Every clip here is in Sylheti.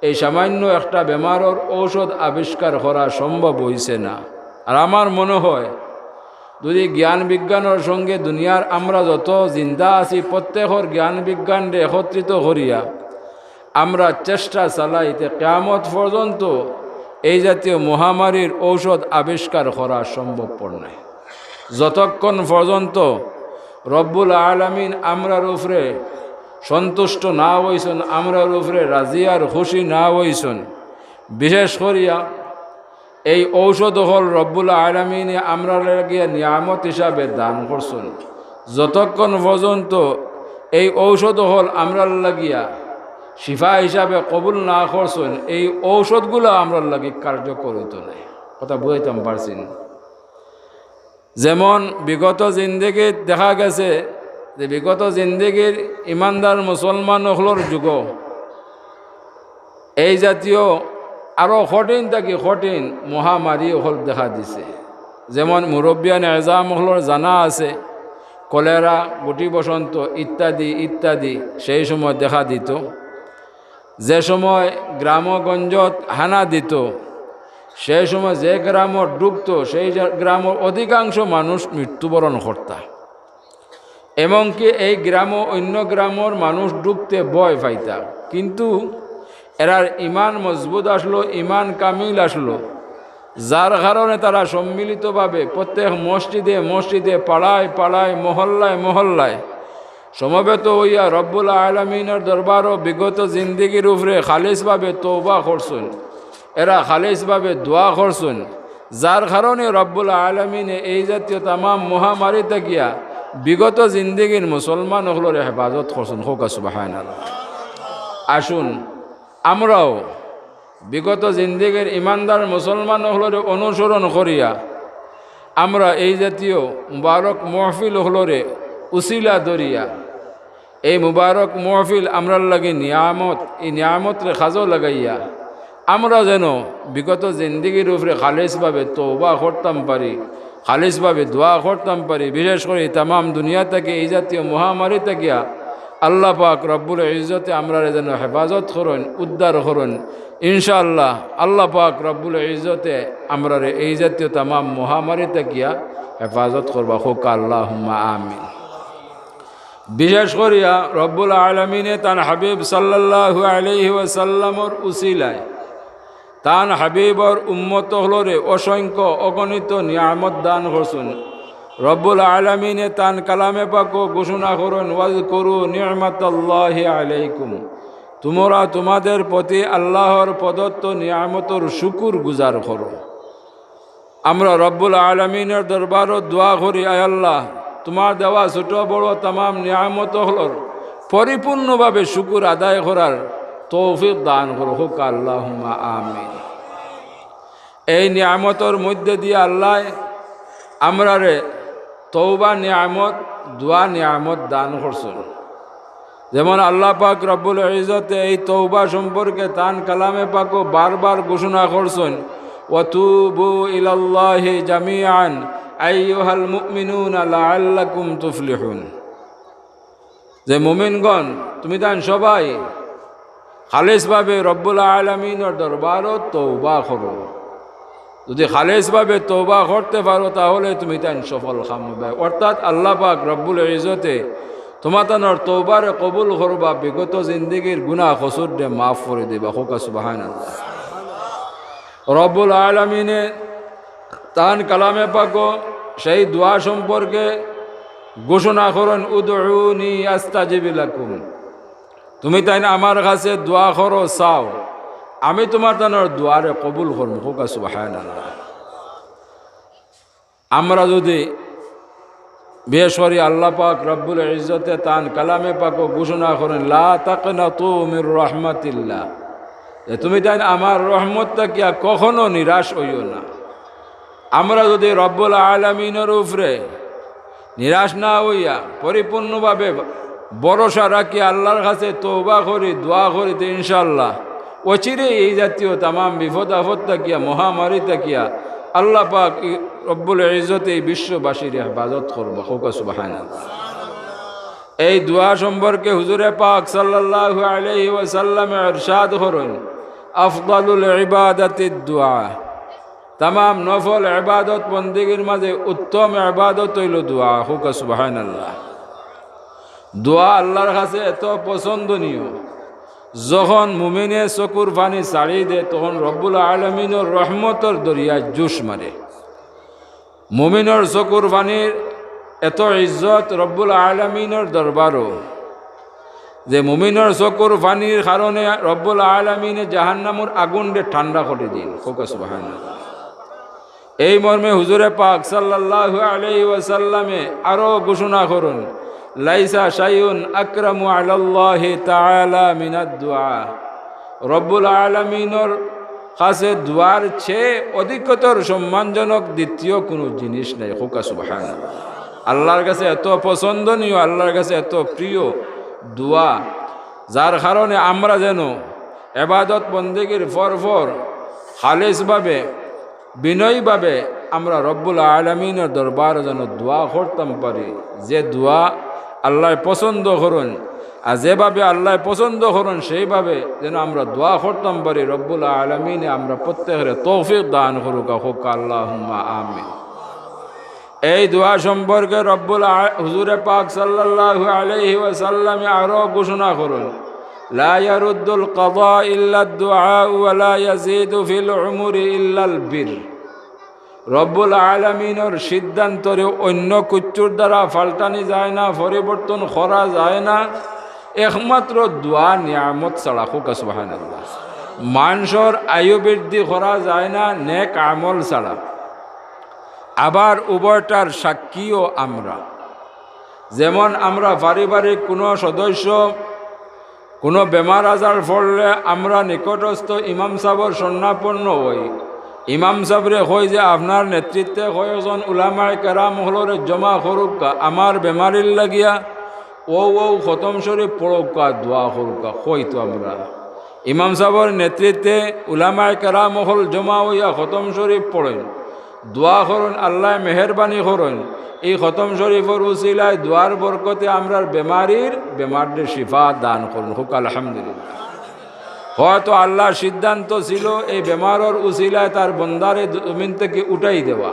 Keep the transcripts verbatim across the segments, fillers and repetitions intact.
এই সামান্য একটা বেমারর ঔষধ আবিষ্কার করা সম্ভব অইছে না। আর আমার মনো হয়, যুদি জ্ঞান বিজ্ঞানর সঙ্গে দুনিয়ার আমরা যত জিন্দা আছি, প্রত্যেকর জ্ঞান বিজ্ঞানরে একত্রিত করিয়া আমরা চেষ্টা চালাইতে কিয়ামত পর্যন্ত এই জাতীয় মহামারীর ঔষধ আবিষ্কার করা সম্ভবপর নায়। যতক্ষণ পর্যন্ত রব্বুল আলামিন আমরার উপরে সন্তুষ্ট না অইছইন, আমরার উপরে রাজি আর খুশি না অইছইন, বিশেষ করিয়া এই ঔষধ অকল রব্বুল আলামিনে আমরার লাগিয়া নিয়ামত হিসাবে দান করছইন, যতক্ষণ পর্যন্ত এই ঔষধ অকল আমরার লাগিয়া শিফা হিসাবে কবুল না করছইন, এই ঔষধগুলা আমরার লাগি কার্যকর অইতো নায়। কথা বুঝাইতাম পারছি নি? যেমন বিগত জিন্দেগিত দেখা গেছে যে বিগত জিন্দেগির ইমানদার মুসলমান অকলর যুগো এই জাতীয় আরো কঠিন থাকি কঠিন মহামারী অকল দেখা দিছে। যেমন মুরব্বিয়ান এজাম অকলর জানা আছে, কলেরা, গুটি বসন্ত ইত্যাদি ইত্যাদি সেই সময় দেখা দিত। যে সময় গ্রামগঞ্জত হানা দিত, সেই সময় যে গ্রামো ঢুকতো, সেই জা-, গ্রামর অধিকাংশ মানুষ মৃত্যুবরণ করতা। এমনকি এই গ্রামো অন্য গ্রামর মানুষ ঢুকতে ভয় পাইতা। কিন্তু এরার ইমান মজবুত আসলো, ইমান কামিল আসলো, যার কারণে তারা সম্মিলিতভাবে প্রত্যেক মসজিদে মসজিদে, পাড়ায় পাড়ায়, মহল্লায় মহল্লায় সমবেত অইয়া রব্বুল আলামিনর দরবারো বিগত জিন্দেগির উপরে খালিসভাবে তওবা করছইন। এরা খালিসভাবে দোয়া করছইন, যার কারণে রব্বুল আলামিনে এই জাতীয় তামাম মহামারী থাকিয়া বিগত জিন্দেগির মুসলমান অকলরে হেফাজত করছইন। কউক্কা সুবহানাল্লাহ। আসুন, আমরাও বিগত জিন্দেগির ইমানদার মুসলমান অকলরে অনুসরণ করিয়া আমরা এই জাতীয় মুবারক মহফিল অকলরে উসিলা ধরিয়া, এই মুবারক মহফিল আমরার লাগি নিয়ামত, এই নিয়ামতরে কাজো লাগাইয়া আমরা যেন বিগত জিন্দেগির উপরে খালিসভাবে তওবা করতাম পারি, খালিসভাবে দোয়া করতাম পারি। বিশেষ করি তামাম দুনিয়া থাকি এই জাতীয় মহামারী থাকিয়া আল্লাহ পাক রব্বুল ইজ্জতে আমরারে যেন হেফাজত করইন, উদ্ধার করইন। ইনশাআল্লাহ, আল্লাহ পাক রব্বুল ইজ্জতে আমরারে এই জাতীয় তামাম মহামারী থাকিয়া হেফাজত করবা। কউক্কা আল্লাহুম্মা আমিন। বিশেষ করিয়া রব্বুল আলামিনে তান হাবিব সাল্লাল্লাহু আলাইহি ওয়াসাল্লামর উসিলায় তান হাবিবর উম্মত অকলরে অসংখ্য অগণিত নিয়ামত দান করছইন। রব্বুল আলামিনে তান কালামে পাকো ঘোষণা করইন, "ওয়াজকুরু নি'মাতাল্লাহি আলাইকুম।" তুমরা তুমাদের প্রতি আল্লাহর প্রদত্ত নিয়ামতর শুকুর গুজার করো। আমরা রব্বুল আলামিনর দরবারো দোয়া করি, আয় আল্লাহ, তুমার দেওয়া ছোট বড় তামাম নিয়ামত অকলর পরিপূর্ণভাবে শুকুর আদায় করার তৌফিক দান করো। কউক্কা আল্লাহুম্মা আমিন। এই নিয়ামতর মধ্যে দিয়া আল্লাহ আমরারে তওবা নিয়ামত, দোয়া নিয়ামত দান করছইন। যেমন আল্লাহ পাক রব্বুল ইজ্জতে এই তওবা সম্পর্কে তান কালামে পাকো বারবার ঘোষণা করছইন, "ওয়াতুবু ইলাল্লাহি জামিআন আইয়ুহাল মুমিনুনা লাআল্লাকুম তুফলিহুন।" যে মুমিনগণ, তুমি তাইন সবাই খালিসভাবে রব্বুল আলামিনর দরবারো তওবা করো। যদি খালিসভাবে তওবা করতে পারো, তাহলে তুমি তাইন সফল কাম অইবায়। অর্থাৎ আল্লাহ পাক রব্বুল ইজ্জতে তুমাতানর তওবারে কবুল করবা, বিগত জিন্দেগির গুনাহ কসুররে মাফ করি দিবা। কউক্কা সুবহানাল্লাহ। রব্বুল আলামিনে তান কালামে পাকো সেই দোয়া সম্পর্কে ঘোষণা করইন, "উদউনি আস্তাজিব লাকুম।" তুমি তাইন আমার কাছে দোয়া করো, চাও, আমি তুমাতানর দোয়ারে কবুল করমু। কউক্কা সুবহানাল্লাহ। আমরা যদি বিশেষ করি আল্লাহ পাক রব্বুল ইজ্জতে তান কালামে পাকো ঘোষণা করইন, "লা তাকনাতু মির রাহমাতিল্লাহ", যে তুমি তাইন আমার রহমত থাকিয়া কখনো নিরাশ অইও না। আমরা যদি রব্বুল আলামিনর উপরে নিরাশ না অইয়া পরিপূর্ণভাবে ভরসা রাখি আল্লাহর কাছে তওবা করি, দোয়া করি, তে ইনশাআল্লাহ অচিরে এই জাতীয় তামাম বিপদ আপদ থাকিয়া, মহামারী থাকিয়া আল্লাহ পাক ই-, রব্বুল ইজ্জতে এই বিশ্ববাসীর হেফাজত করবা। কউক্কা সুবহানাল্লাহ। এই দোয়া সম্পর্কে হুজুরে পাক সাল্লাল্লাহু আলাইহি ওয়াসাল্লামে ইরশাদ করইন, আফদালুল ইবাদাতিদ দুআ। তামাম নফল ইবাদত বন্দেগীর মাঝে উত্তম ইবাদত অইলো দোয়া। কউক্কা সুবহানাল্লাহ। দোয়া আল্লার কাছে এত পছন্দনীয়, যখন মুমিনে চকুর পানি ছাড়ি দে, তখন রব্বুল আলামিনর রহমতর দরিয়ায় জোশ মারে। মুমিনর চকুর পানির এত ইজ্জত রব্বুল আলামিনর দরবারো, যে মুমিনর চকুর পানির কারণে রব্বুল আলামিনে জাহান্নামর আগুনরে ঠান্ডা করি দেইন। কউক্কা সুবহানাল্লাহ। এই মর্মে হুজুরে পাক সাল্লাল্লাহু আলাইহি ওয়াসাল্লামে আরো ঘোষণা করইন, "লাইসা শাইউন আকরামু আলাল্লাহি তাআলা মিনাদ দুআ।" রব্বুল আলামিনর কাছে দোয়ার চেয়ে অধিকতর সম্মানজনক দ্বিতীয় কোনো জিনিস নাই। কউক্কা সুবহানাল্লাহ। আল্লার কাছে এত পছন্দনীয়, আল্লার কাছে এত প্রিয় দোয়া, যার কারণে আমরা যেন এবাদত বন্দেগীর পর পর খালিসভাবে, বিনয়ীভাবে আমরা রব্বুল আলামিনর দরবারো যেন দোয়া করতাম পারি, যে দোয়া আল্লায় পছন্দ করইন, আর যেভাবে আল্লায় পছন্দ করইন সেইভাবে যেন আমরা দোয়া করতাম পারি। রব্বুল আলামিনে আমরা প্রত্যেকরে তৌফিক দান করুক্কা, কউক্কা আল্লাহুম্মা আমিন। এই দোয়া সম্পর্কে রব্বুল আ-, হুজুরে পাক সাল্লাল্লাহু আলাইহি ওয়াসাল্লামে আরো ঘোষণা করইন, "লা ইয়ারুদ্দুল কাদা ইল্লাদ দুআ ওয়া লা ইয়াজিদু ফিল উমুরি ইল্লাল বির।" রব্বুল আলামিনর সিদ্ধান্তরে অন্য কিচ্ছুর দ্বারা পাল্টানি যায় না, পরিবর্তন করা যায় না, একমাত্র দোয়া নিয়ামত ছাড়া। কউক্কা সুবহানাল্লাহ। মানষর আয়ু বৃদ্ধি করা যায় না নেক আমল ছাড়া। আবার উভয়টার সাক্ষীও আমরা। যেমন আমরা পারিবারিক কোনো সদস্য কোনো বেমার আজার পড়লে আমরা নিকটস্থ ইমাম সাবর শরণাপন্ন অই। ইমাম সাবরে কই যে, "আপনার নেতৃত্বে কয়েকজন উলামায়ে কেরাম অকলরে জমা করুক্কা, আমার বেমারির লাগিয়া অউ অউ খতম শরীফ পড়ুক্কা, দোয়া করুক্কা।" কই তো আমরা। ইমাম সাবর নেতৃত্বে উলামায়ে কেরাম অকল জমা অইয়া খতম শরীফ পড়ইন, দোয়া করইন, আল্লায় মেহেরবানি করইন। এই খতম শরীফর উসিলায় দোয়ার বরকতে আমরার বেমারির, বেমাররে শিফা দান করইন। কউক্কা আলহামদুলিল্লাহ। হয়তো আল্লার সিদ্ধান্ত ছিল এই বেমারর উসিলায় তার বন্দারে জমিন থাকি উঠাই দেওয়া,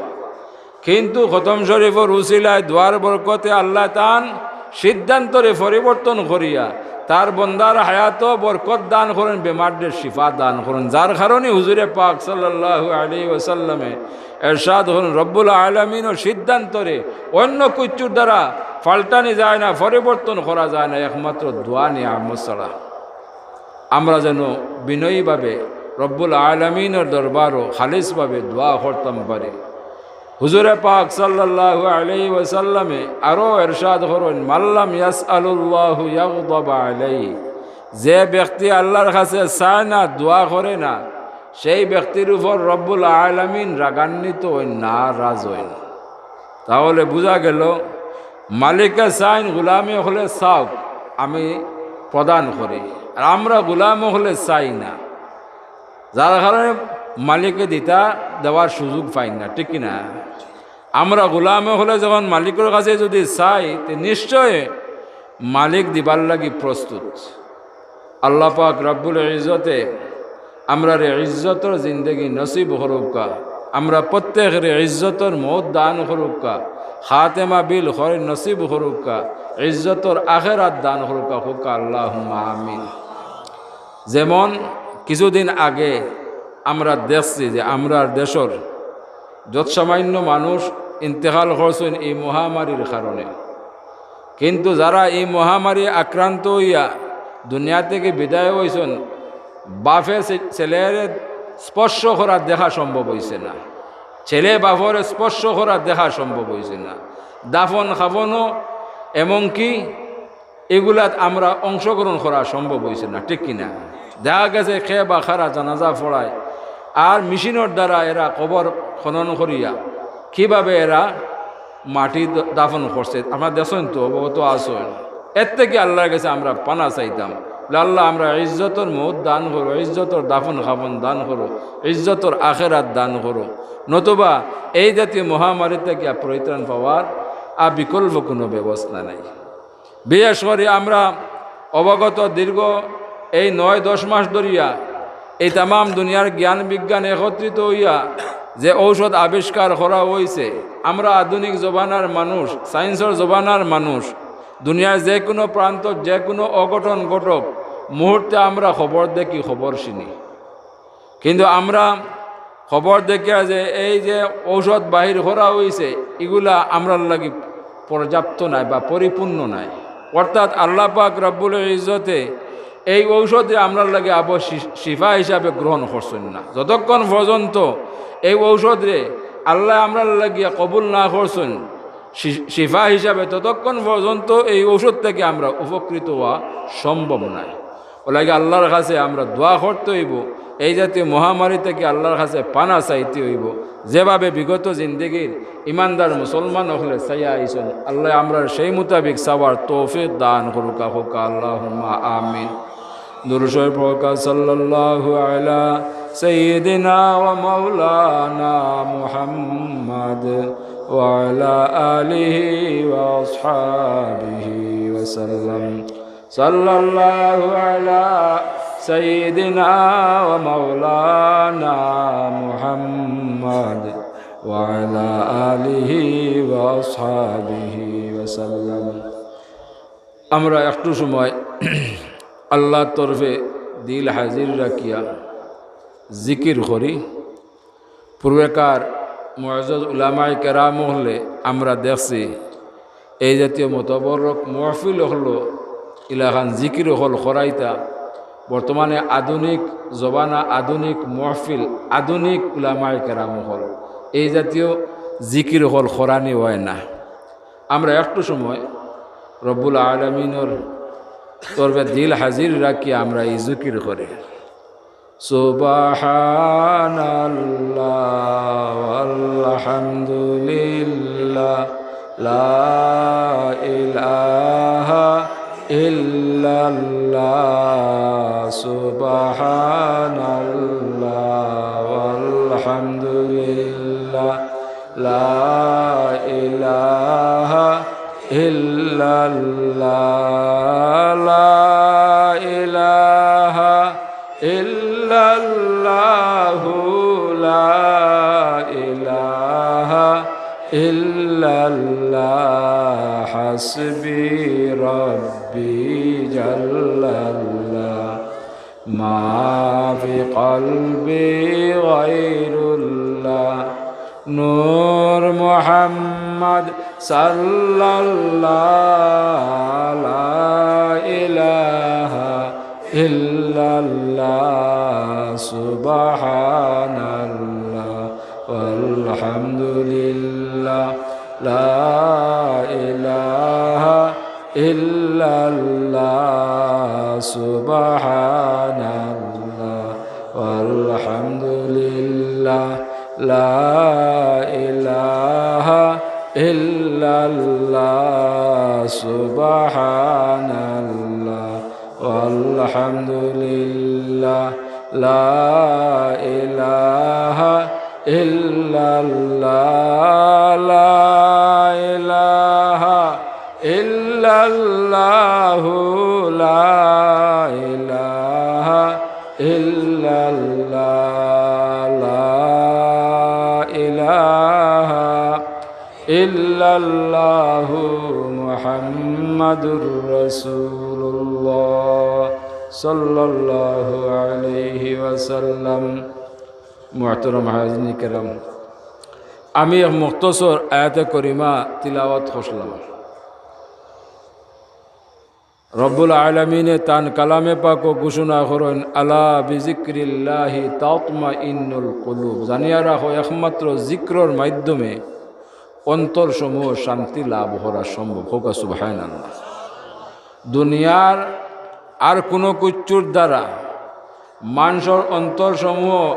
কিন্তু খতম শরীফর উসিলায় দোয়ার বরকতে আল্লায় তান সিদ্ধান্তরে পরিবর্তন করিয়া তার বন্দার হায়াতো বরকত দান করইন, বেমাররে শিফা দান করইন, যার কারণে হুজুরে পাক সাল্লাল্লাহু আলাইহি ওয়াসাল্লামে এরশাদ করইন, রব্বুল আলামিনর সিদ্ধান্তরে অন্য কিচ্ছুর দ্বারা পাল্টানি যায় না, পরিবর্তন করা যায় না, একমাত্র দোয়া নিয়ামত ছাড়া। আমরা যেন বিনয়ীভাবে রব্বুল আলামিনর দরবারো খালিসভাবে দোয়া করতাম পারি। হুজুরে পাক সাল্লাল্লাহু আলাইহি ওয়াসাল্লামে আরো এরশাদ করইন, "মাল্লাম ইয়াসআলুল্লাহু ইয়াগদাব আলাইহি।" যে ব্যক্তি আল্লার কাছে চায় না, দোয়া করে না, সেই ব্যক্তির উপর রব্বুল আলামিন রাগান্বিত অইন, নারাজ অইন। তাহলে বুঝা গেল, মালিকে চাইন গুলামে অকলে চাউক, আমি প্রদান করি, আর আমরা গুলাম অকলে চাই না, যার কারণে মালিকে দিতা দেওয়ার সুযোগ পাইন না, ঠিক কি না? আমরা গুলাম অকলে যখন মালিকর কাছে যদি চাই, তে নিশ্চয় মালিক দিবার লাগি প্রস্তুত। আল্লাহ পাক রব্বুল ইজ্জতে আমরারে ইজ্জতর জিন্দেগি নসিব করুক্কা, আমরা প্রত্যেকরে ইজ্জতর মউত দান করুক্কা, খাতেমা বিল খৈর নসিব করুক্কা, ইজ্জতর আখেরাত দান করুক্কা, কউক্কা আল্লাহুম্মা আমিন। যেমন কিছুদিন আগে আমরা দেখছি যে আমরার দেশর যত সামান্য মানুষ ইন্তেকাল করছইন এই মহামারীর কারণে, কিন্তু যারা এই মহামারী আক্রান্ত অইয়া দুনিয়া থাকি বিদায় অইছইন, বাপে ছে-, ছেলেরে স্পর্শ করা দেখা সম্ভব অইছে না, ছেলে বাপরে স্পর্শ করা দেখা সম্ভব অইছে না, দাফন কাফনও এমনকি এগুলাত আমরা অংশগ্রহণ করা সম্ভব অইছে না, ঠিক কি না? দেখা গেছে কে বা কারা জানাজা পড়ায়, আর মেশিনর দ্বারা এরা কবর খনন করিয়া কিভাবে এরা মাটি দ-, দাফন করছে, আপনারা দেখছইন তো, অবগত আছইন। এর থাকি আল্লার কাছে আমরা পানা চাইতাম, বলে, "আল্লাহ, আমরা ইজ্জতর মউত দান করো, ইজ্জতর দাফন কাফন দান করো, ইজ্জতর আখেরাত দান করো, নতুবা এই জাতীয় মহামারী থাকি পরিত্রাণ পাওয়ার আর বিকল্প কোনো ব্যবস্থা নাই।" বিশেষ করি আমরা অবগত, দীর্ঘ এই নয় দশ মাস ধরিয়া এই তামাম দুনিয়ার জ্ঞান বিজ্ঞান একত্রিত অইয়া যে ঔষধ আবিষ্কার করা অইছে, আমরা আধুনিক জমানার মানুষ, সায়েন্সর জমানার মানুষ, দুনিয়ার যে কুনু প্রান্তত যে কুনু অঘটন ঘটউক, মুহূর্তে আমরা খবর দেখি, খবর হুনি। কিন্তু আমরা খবর দেখিয়া যে এই যে ঔষধ বাহির করা অইছে, ইগুলা আমরার লাগি পর্যাপ্ত নায় বা পরিপূর্ণ নায়। অর্থাৎ আল্লাহ পাক রব্বুল ইজ্জতে এই ঔষধরে আমরার লাগি আবো শি-, শিফা হিসাবে গ্রহণ করছইন না। যতক্ষণ পর্যন্ত এই ঔষধরে আল্লায় আমরার লাগিয়া কবুল না করছইন শি-, শিফা হিসাবে, ততক্ষণ পর্যন্ত এই ঔষধ থাকি আমরা উপকৃত অওয়া সম্ভব নায়। অউ লাগি আল্লার কাছে আমরা দোয়া করতে অইবো, এই জাতীয় মহামারী থাকি আল্লার কাছে পানা চাইতে অইবো। যেভাবে বিগত জিন্দেগির ইমানদার মুসলমান অকলে চাইয়া আইছইন, আল্লায় আমরারে সেই মোতাবিক চাওয়ার তৌফিক দান করুক্কা, কউক্কা আল্লাহুম্মা আমিন। দুরূদ শরীফ পড়ুক্কা, সাল্লাল্লাহু আলা সাইয়্যিদিনা ওয়া মাওলানা মুহাম্মাদ ওয়া আলা আলিহি ওয়া আসহাবিহি ওয়া সাল্লাম। সাল্লাল্লাহু আলা সাইয়্যিদিনা ওয়া মাওলানা মুহাম্মাদ ওয়া আলা আলিহি ওয়া আসহাবিহি ওয়া সাল্লাম। আমরা একটু সময় আল্লার তরফে দিল হাজির রাখিয়া জিকির করি। পূর্বেকার মুআজ্জাজ উলামায়ে কেরাম অকলে আমরা দেখছি, এই জাতীয় মোতাবারক মহফিল অকলো ইলাখান জিকির অকল করাইতা। বর্তমানে আধুনিক জমানা, আধুনিক মহফিল, আধুনিক উলামায়ে কেরাম অকল, এই জাতীয় জিকির অকল করানি অয় না। আমরা একটু সময় রব্বুল আলামিনর তরফে দিল হাজির রাখিয়া আমরা এই জিকির করি। সুবহানাল্লাহ ওয়ালহামদুলিল্লাহ, লা ইলাহা ইল্লাল্লাহ, সুবহানাল্লাহ ওয়ালহামদুলিল্লাহ, লা ইলাহা ইল্লাল্লাহ, লা ইলাহা ইল্লাল্লাহু, লা ইলাহা ইল্লাল্লাহ, হাসবি রব্বি জাল্লাল্লাহ, মা ফি কলবি গায়রুল্লাহ, নূর মুহাম্মদ সাল্লাল্লাহ, লা ইলাহা ইল্লাল্লাহ, সুবহানাল্লাহ, ওয়ালহামদুলিল্লাহ, লা ইলাহা ইল্লাল্লাহ, সুবহানাল্লাহ, ওয়ালহামদুলিল্লাহ, লা ইলাহা ইল্লাল্লাহ, সুবহানাল্লাহ, ওয়ালহামদুলিল্লাহ, লা ইলাহা ইল্লাল্লাহ, লা ইলাহা ইল্লাল্লাহু, লা ইলাহা ইল্লাল্লাহ, লা ইলাহা ইল্লাল্লাহু মুহাম্মাদুর রাসূলুল্লাহ সাল্লাল্লাহু আলাইহি ওয়াসাল্লাম। মুহতারাম হাজিরিন কেরাম, আমি এক মুখতসর আয়াতে করিমা তিলাওয়াত করলাম। রব্বুল আলামিনে তান কালামে পাকো ঘোষণা করইন, "আলা বিজিকরিল্লাহি তাতমাইন্নুল কুলুব।" জানিয়া রাখো, একমাত্র জিক্রর মাধ্যমে অন্তরসমূহ শান্তি লাভ করা সম্ভব। কউক্কা সুবহানাল্লাহ। দুনিয়ার আর কুনু কিচ্ছুর দ্বারা মানষর অন্তরসমূহ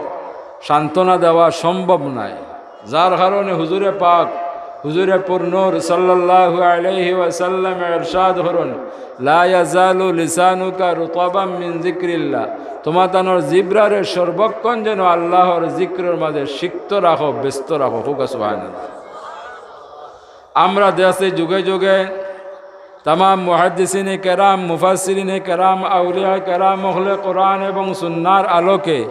সান্ত্বনা দেওয়া সম্ভব নায়, যার কারণে হুজুরে পাক, হুজুরে পুরনূর সাল্লাল্লাহু আলাইহি ওয়াসাল্লাম ইরশাদ করইন, "লা ইয়াজালু লিসানুকা রুতাবাম মিন যিকরিল্লাহ।" তুমরা তানর জিব্রারে সর্বক্ষণ যেন আল্লাহর জিক্রর মাঝে সিক্ত রাখো, ব্যস্ত রাখো। কউক্কা সুবহানাল্লাহ। আমরা দেখছি যুগে যুগে তামাম মুহাদ্দিসিনে কেরাম, মুফাসসিরিনে কেরাম, আউলিয়া কেরাম, অহলে কোরআন এবং সুন্নার আলোকে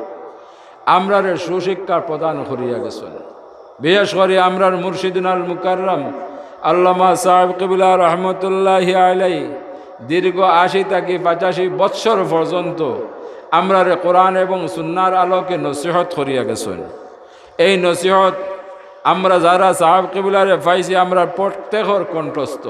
আমরারে সুশিক্ষা প্রদান করিয়া গেছইন। বিশেষ করি আমরার মুর্শিদুনাল মুকাররম আল্লামা সাহেব কিবলা রহমতুল্লাহি আলাই দীর্ঘ আশি থাকি পঁচাশি বৎসর পর্যন্ত আমরারে কোরআন এবং সুন্নার আলোকে নসিহত করিয়া গেছইন। এই নসিহত আমরা যারা সাহেব কিবলারে পাইছি, আমরা প্রত্যেকর কণ্ঠস্থ।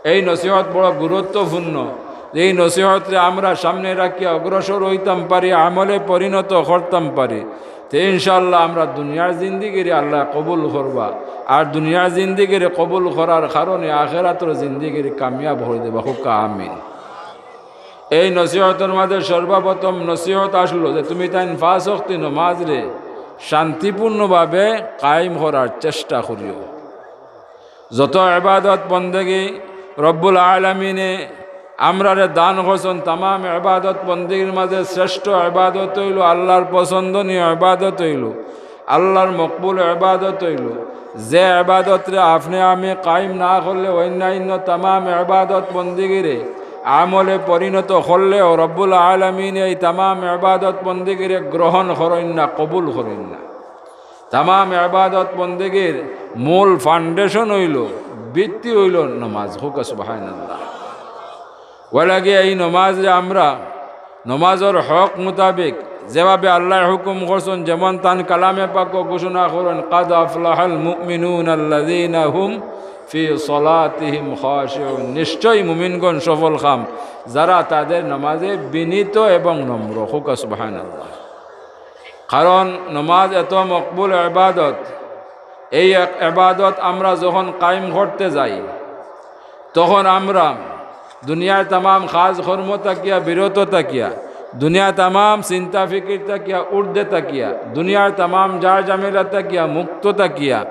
এই নসিহত বড় গুরুত্বপূর্ণ। এই নসিহতরে আমরা সামনে রাখিয়া অগ্রসর অইতাম পারি, আমলে পরিণত করতাম পারি, তে ইনশাআল্লাহ আমরা দুনিয়ার জিন্দেগিরে আল্লায় কবুল করবা, আর দুনিয়ার জিন্দেগিরে কবুল করার কারণে আখেরাতর জিন্দেগিরে কামিয়াব করি দিবা। কউক্কা আমিন। এই নসিহতর মাঝে সর্বপ্রথম নসিহত আসলো যে তুমিতাইন পাঁচ ওয়াক্তি নমাজরে শান্তিপূর্ণভাবে কায়েম করার চেষ্টা করিও। যত ইবাদত বন্দেগি রব্বুল আলামিনে আমরারে দান করছইন, তামাম ইবাদত বন্দেগির মাঝে শ্রেষ্ঠ ইবাদত অইলো, আল্লার পছন্দনীয় ইবাদত অইলো, আল্লার মকবুল ইবাদত অইলো। যে ইবাদতরে আপনে আমি কায়েম না করলে অইন্যাইন্য তামাম ইবাদত বন্দেগিরে আমলে পরিণত করলেও রব্বুল আলামিনে এই তামাম ইবাদত বন্দেগিরে গ্রহণ করইন না, কবুল করইন না। তামাম ইবাদত বন্দেগির মূল foundation অইলো, ভিত্তি অইলো নমাজ। কউক্কা সুবহানাল্লাহ। অলাগি এই নমাজরে আমরা নমাজর হক মোতাবেক যেভাবে আল্লায় হুকুম করছইন, যেমন তান কালামে পাকো ঘোষণা করইন, "কাদ আফলাহাল মুমিনুন আল্লাযীনা হুম ফি সলাতিহিম খাশিউন।" নিশ্চয়ই মুমিনগণ সফলকাম, যারা তাদের নমাজে বিনীত এবং নম্র। কউক্কা সুবহানাল্লাহ। কারণ নমাজ এত মকবুল ইবাদত, এই এক ইবাদত আমরা যখন কায়েম করতে যাই, তখন আমরা দুনিয়ার তামাম কাজ কর্ম থাকিয়া বিরত থাকিয়া, দুনিয়ার তামাম চিন্তা ফিকির থাকিয়া ঊর্ধ্বে থাকিয়া, দুনিয়ার তামাম জার ঝামেলা থাকিয়া মুক্ত থাকিয়া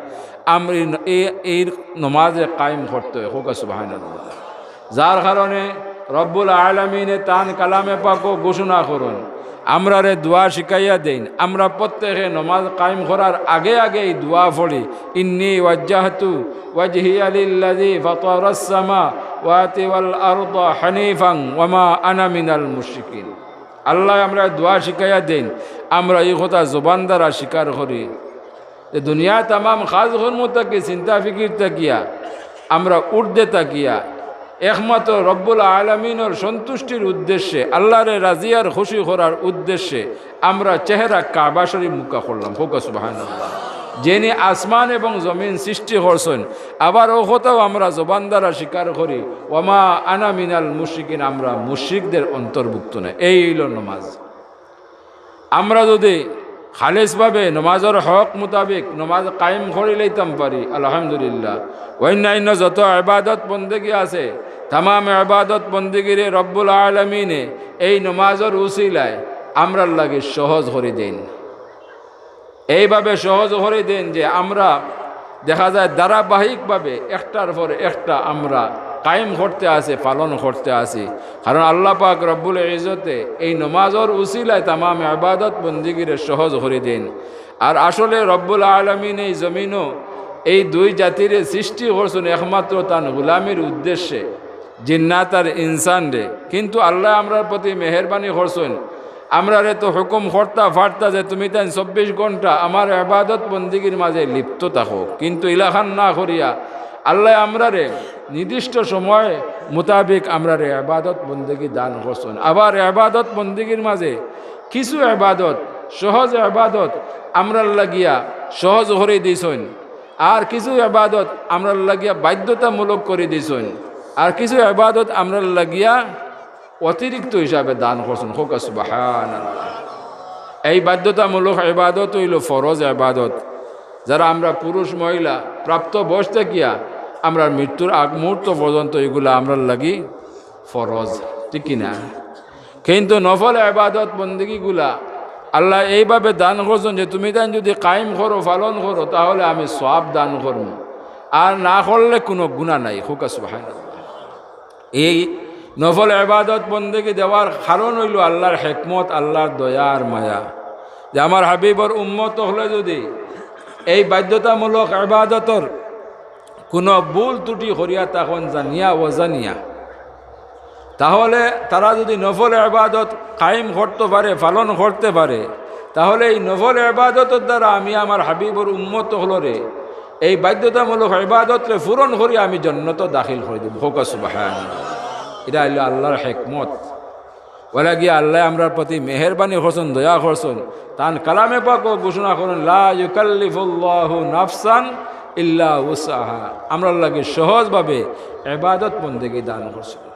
আমরা এই, এই, এই নমাজে কায়েম করতে হয়। কউক্কা সুবহানাল্লাহ। যার কারণে রব্বুল আলামিনে তান কালামে পাকো ঘোষণা করইন, আমরারে দোয়া শিখাইয়া দেইন। আমরা প্রত্যেকে নমাজ কায়েম করার আগে আগে এই দোয়া পড়ি, "ইন্নী ওয়াজ্জাহতু ওয়াজহিয়া লিল্লাযী ফাতারাস সামাওয়াতি ওয়াল আরদা হানিফান ওয়া মা আনা মিনাল মুশরিকিন।" আল্লায় আমরারে দোয়া শিখাইয়া দেইন, আমরা এই কথা জবান দ্বারা স্বীকার করি। যে দুনিয়ার তামাম কাজ কর্ম থাকি, চিন্তা ফিকির থাকিয়া, আমরা ঊর্ধ্বে থাকিয়া একমাত্র রব্বুল আলামিনর সন্তুষ্টির উদ্দেশ্যে, আল্লারে রাজি আর খুশি করার উদ্দেশ্যে আমরা চেহারা কাবা শরীফ মুখা করলাম। কউক্কা সুবহানাল্লাহ। যিনি আসমান এবং জমিন সৃষ্টি করছইন, আবার অউ কথাও আমরা জবান দ্বারা স্বীকার করি, "ওয়া মা আনা মিনাল মুশরিকিন", আমরা মুশরিকদের অন্তর্ভুক্ত নায়। এই অইলো নমাজ। আমরা যুদি খালিসভাবে নমাজর হক মোতাবেক নমাজ কায়েম করি লইতাম পারি, আলহামদুলিল্লাহ। অইন্যাইন্য যত ইবাদত বন্দেগি আছে, তামাম ইবাদত বন্দেগিরে রব্বুল আলামিনে এই নমাজর উসিলায় আমরার লাগি সহজ করি দেইন। এইভাবে সহজ করি দেইন যে আমরা দেখা যায় ধারাবাহিকভাবে একটার পর একটা আমরা কায়েম করতে আছি, পালন করতে আছি। কারণ আল্লাহ পাক রব্বুল ইজ্জতে এই নমাজর উসিলায় তামাম ইবাদত বন্দেগিরে সহজ করি দেইন। আর আসলে রব্বুল আলামিন এই জমিনো এই দুই জাতিরে সৃষ্টি করছইন একমাত্র তান গোলামির উদ্দেশ্যে, জিন্নাত আর ইনসানরে। কিন্তু আল্লায় আমরার প্রতি মেহেরবানি করছইন, আমরারে তো হুকুম করতা পারতা যে তুমিতাইন চব্বিশ ঘন্টা আমার ইবাদত বন্দেগির মাঝে লিপ্ত থাকো, কিন্তু ইলাখান না করিয়া আল্লায় আমরারে নির্দিষ্ট সময় মোতাবেক আমরারে ইবাদত বন্দেগি দান করছইন। আবার ইবাদত বন্দেগির মাঝে কিছু ইবাদত, সহজ ইবাদত আমরার লাগিয়া সহজ করি দিছইন, আর কিছু ইবাদত আমরার লাগিয়া বাধ্যতামূলক করি দিছইন, আর কিছু ইবাদত আমরার লাগিয়া অতিরিক্ত হিসাবে দান করছইন। কউক্কা সুবহানাল্লাহ। এই বাধ্যতামূলক ইবাদত অইলো ফরজ ইবাদত, যারা আমরা পুরুষ মহিলা প্রাপ্ত বয়স থাকিয়া আমরার মৃত্যুর আগ মুহূর্ত পর্যন্ত এগুলা আমরার লাগি ফরজ, ঠিক কি না? কিন্তু নফল ইবাদত বন্দেগিগুলা আল্লায় এইভাবে দান করছইন যে তুমিতাইন যুদি কায়েম করো, পালন করো, তাহলে আমি সওয়াব দান করমু, আর না করলে কুনু গুনা নাই। কউক্কা সুবহানাল্লাহ। এই নফল ইবাদত বন্দেগি দেওয়ার কারণ অইলো আল্লার হিকমত, আল্লার দয়া আর মায়া, যে আমার হাবিবর উম্মত অকলে যুদি এই বাধ্যতামূলক ইবাদতর কুনু ভুল ত্রুটি করিয়া থাকইন জানিয়া অজানিয়া, তাহলে তারা যুদি নফল ইবাদত কায়েম করতে পারে, পালন করতে পারে, তাহলে এই নফল ইবাদতর দ্বারা আমি আমার হাবিবর উম্মত অকলরে এই বাধ্যতামূলক ইবাদতরে পূরণ করি আমি জন্নতো দাখিল করি দিমু। কউক্কা সুবহানাল্লাহ। ইটা অইলো আল্লাহর হিকমত। অলাগি আল্লায় আমরার প্রতি মেহেরবানি করছইন, দয়া করছইন। তান কালামে পাকো ঘোষণা করইন, "লা ইউকাল্লিফুল্লাহু নাফসান ইল্লা উসআহা।" আমরার লাগি সহজভাবে ইবাদত বন্দেগি দান করছইন।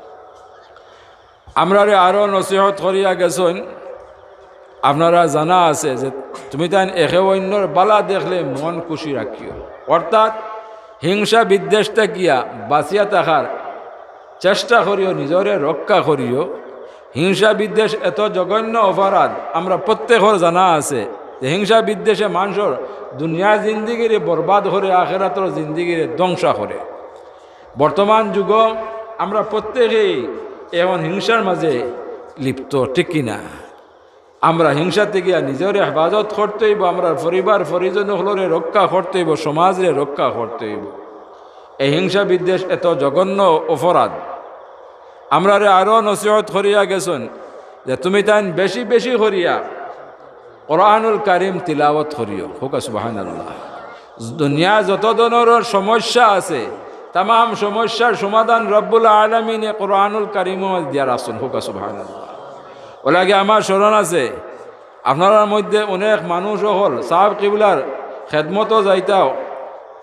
আমরারে আরো নসিহত করিয়া গেছইন, আপনারা জানা আছে যে তুমি তাইন একে অইন্যর বালা দেখলে মন খুশি রাখিও, অর্থাৎ হিংসা বিদ্বেষ থাকিয়া বাঁচিয়া থাকার চেষ্টা করিও, নিজরে রক্ষা করিও। হিংসা বিদ্বেষ এত জঘন্য অপরাধ, আমরা প্রত্যেকর জানা আছে যে হিংসা বিদ্বেষে মানষর দুনিয়ার জিন্দেগিরে বরবাদ করে, আখেরাতর জিন্দেগিরে ধ্বংস করে। বর্তমান যুগো আমরা প্রত্যেকেই এখন হিংসার মাঝে লিপ্ত, ঠিক কি না? আমরা হিংসা থাকিয়া নিজরে হেফাজত করতে অইবো, আমরার পরিবার পরিজন অকলরে রক্ষা করতে অইবো, সমাজরে রক্ষা করতে অইবো। এই হিংসা বিদ্বেষ এত জঘন্য অপরাধ। আমরারে আরো নসিহত করিয়া গেছইন যে তুমি তাইন বেশি বেশি করিয়া কোরআনুল কারীম তিলাওয়াত করিও। কউক্কা সুবহানাল্লাহ। দুনিয়া যত ধরনর সমস্যা আছে, তামাম সমস্যার সমাধান রব্বুল আলামিনে কোরআনুল কারীমর মাঝে দিয়া রাখছইন। কউক্কা সুবহানাল্লাহ। অলাগি আমার স্মরণ আছে, আপনারার মধ্যে অনেক মানুষ অকল সাব কিবলার খেদমতো যাইতাও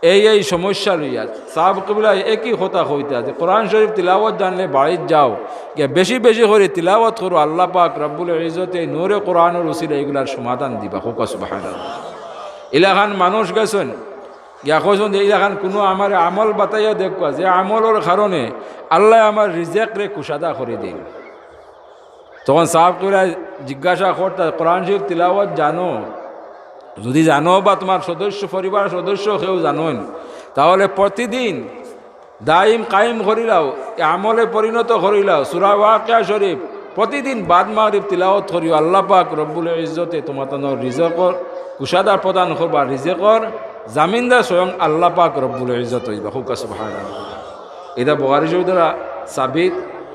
এই এই সমস্যা লইয়া। সাব কিবলায় একই কথা কইতা যে কোরআন শরীফ তিলাওয়াত জানলে বাড়িত যাও, গিয়া বেশি বেশি করি তিলাওয়াত করো, আল্লাহ পাক রব্বুল ইজ্জতে এই নূরে কোরআনর উসিলায় ইগুলার সমাধান দিবা। কউক্কা সুবহানাল্লাহ। ইলাখান মানুষ গেছইন, গিয়া কইছইন যে ইলাখান কুনু আমারে আমল বাতাইয়া দেউক্কা, যে আমলর কারণে আল্লায় আমার রিজেকরে কুশাদা করি দেইন। তখন সাব কিবলায় জিজ্ঞাসা করতা, "কোরআন শরীফ তিলাওয়াত জানো? যুদি জানো বা তুমার সদস্য, পরিবার সদস্য কেউ জানইন, তাহলে প্রতিদিন দাইম কায়েম করিলাও, এ আমলে পরিণত করিলাও। সূরা ওয়াকিয়া শরীফ প্রতিদিন বাদ মাগরিব তিলাওয়াত করিও, আল্লাহ পাক রব্বুল ইজ্জতে তুমার তানর রিজেকর কুশাদা প্রদান করবা, রিজেকর জামিনদার স্বয়ং আল্লাহ পাক রব্বুল ইজ্জত অইবা।" কউক্কা সুবহানাল্লাহ। ইটা বুখারী শরীফ দ্বারা সাবিত।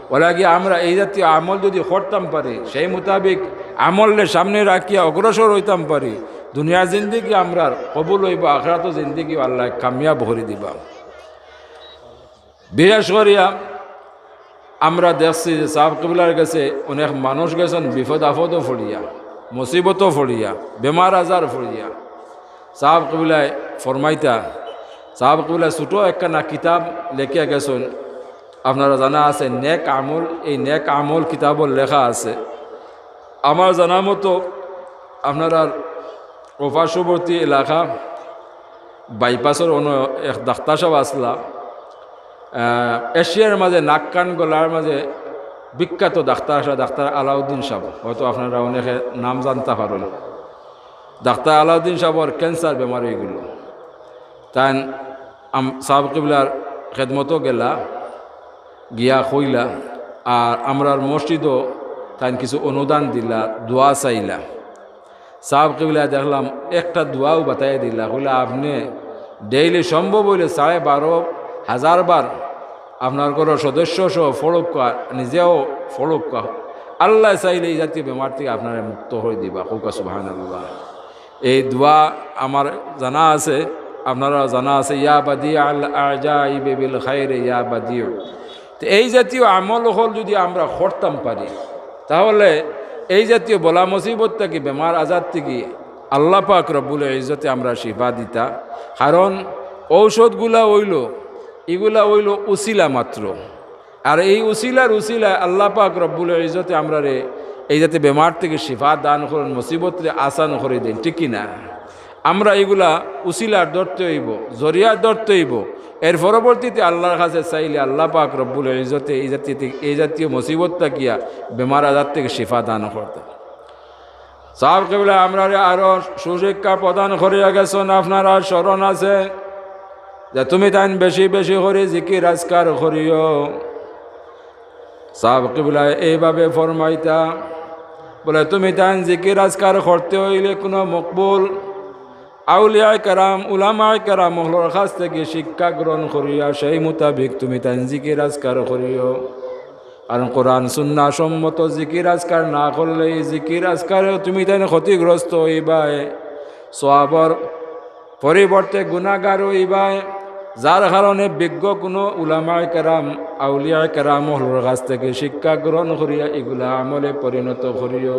অলাগি আমরা এই জাতীয় আমল যুদি করতাম পারি, সেই মোতাবিক আমলরে সামনে রাখিয়া অগ্রসর অইতাম পারি, দুনিয়ার জিন্দেগি আমরার কবুল অইবো, আখেরাতর জিন্দেগিও আল্লায় কামিয়াব করি দিবা। বিশেষ করিয়া আমরা দেখছি যে সাব কিবলার গেছে অনেক মানুষ গেছইন বিপদ আপদো পড়িয়া, মুসিবতো পড়িয়া, বেমার আজার পড়িয়া। সাব কিবলায় ফরমাইতা, সাব কিবলায় ছোট একখানা কিতাব লেখিয়া গেছইন, আপনারা জানা আছে নেক আমল, এই নেক আমল কিতাবো লেখা আছে। আমার জানা মতো আপনারার অউ পার্শ্ববর্তী এলাকা বাইপাসর অনো এক ডাক্তার সাব আছলা, আহ, এশিয়ার মাঝে নাক কান গলার মাঝে বিখ্যাত ডাক্তার আছলা, ডাক্তার আলাউদ্দিন সাব, হয়তো আপনারা অনেকে নাম জানতা পারইন। ডাক্তার আলাউদ্দিন সাবর ক্যান্সার বেমার অইগেলো। তাইন আম-, সাব কিবলার খেদমতো গেলা, গিয়া কইলা, আর আমরার মসজিদো তাইন কিছু অনুদান দিলা, দোয়া চাইলা। সাব কিবলায় দেখলাম একটা দোয়াও বাতাইয়া দিলা, কইলা, "আপনে ডেইলি সম্ভব অইলে সাড়ে বারো হাজার বার আপনার ঘরর সদস্য সহ পড়উক্কা, নিজেও পড়উক্কা। আল্লায় চাইলে এই জাতীয় বেমার থাকি আপনারে মুক্ত করি দিবা।" কউক্কা সুবহানাল্লাহ। এই দোয়া আমার জানা আছে, আপনারার জানা আছে, "ইয়া বাদি আল আজাইবে বিল খাইরে ইয়া বাদিউ।" তো এই জাতীয় আমল অকল যুদি আমরা করতাম পারি, তাহলে এই জাতীয় বালা মুসিবত থাকি, বেমার আজার থাকি আল্লাহ পাক রব্বুল ইজ্জতে আমরারে শিফা দিতা। কারণ ঔষধগুলা অইলো, ইগুলা অইলো উসিলা মাত্র। আর এই উসিলার উসিলায় আল্লাহ পাক রব্বুল ইজ্জতে আমরারে এই জাতীয় বেমার থাকি শিফা দান করইন, মুসিবতরে আসান করি দেইন, ঠিক কি না? আমরা ইগুলা উসিলার ধরতে অইবো, জরিয়ার ধরতে অইবো। এর পরবর্তীতে আল্লাহর কাছে চাইলে আল্লাহ পাক রব্বুল ইজ্জতে এই জাতীয়, এই জাতীয় মুসিবত থাকিয়া, বেমার আজার থাকি শিফা দান করতা। সাব কিবলায় আমরারে আরো সুশিক্ষা প্রদান করিয়া গেছইন, আপনারার স্মরণ আছে যে তুমি তাইন বেশি বেশি করি জিকির আজকার করিও। সাব কিবলায় এইভাবে ফরমাইতা, বলে, "তুমি তাইন জিকির আজকার করতে অইলে কুনু মকবুল আউলিয়ায়ে কেরাম, উলামায়ে কেরাম অকলর কাছ থাকি শিক্ষা গ্রহণ করিয়া সেই মোতাবিক তুমি তাইন জিকির আজকার করিও। কারণ কোরআন সুন্নাহ সম্মত জিকির আজকার না করলে ই জিকির আজকারে তুমি তাইন ক্ষতিগ্রস্ত অইবায়, সওয়াবর পরিবর্তে গুনাহগার অইবায়। যার কারণে বিজ্ঞ কুনু উলামায়ে কেরাম, আউলিয়ায়ে কেরাম অকলর কাছ থাকি শিক্ষা গ্রহণ করিয়া ইগুলা আমলে পরিণত করিও।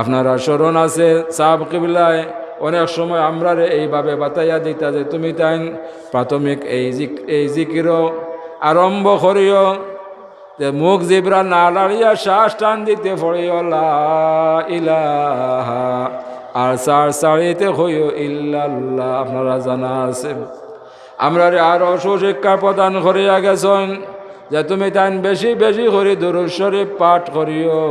আপনারার স্মরণ আছে, সাব কিবলায় অনেক সময় আমরারে এইভাবে বাতাইয়া দিতা যে, তুমি তাইন প্রাথমিক এই জিক-, এই জিকিরও আরম্ভ করিও। তে মুখ জিব্রা না লাড়িয়া শ্বাস টান দিতে পড়িও লা ইলাহা, আর সার সারিতে কইও ইল্লাল্লাহ। আপনারার জানা আছে, আমরারে আরো সুশিক্ষা প্রদান করিয়া গেছইন যে তুমি তাইন বেশি বেশি করি দুরূদ শরীফ পাঠ করিও।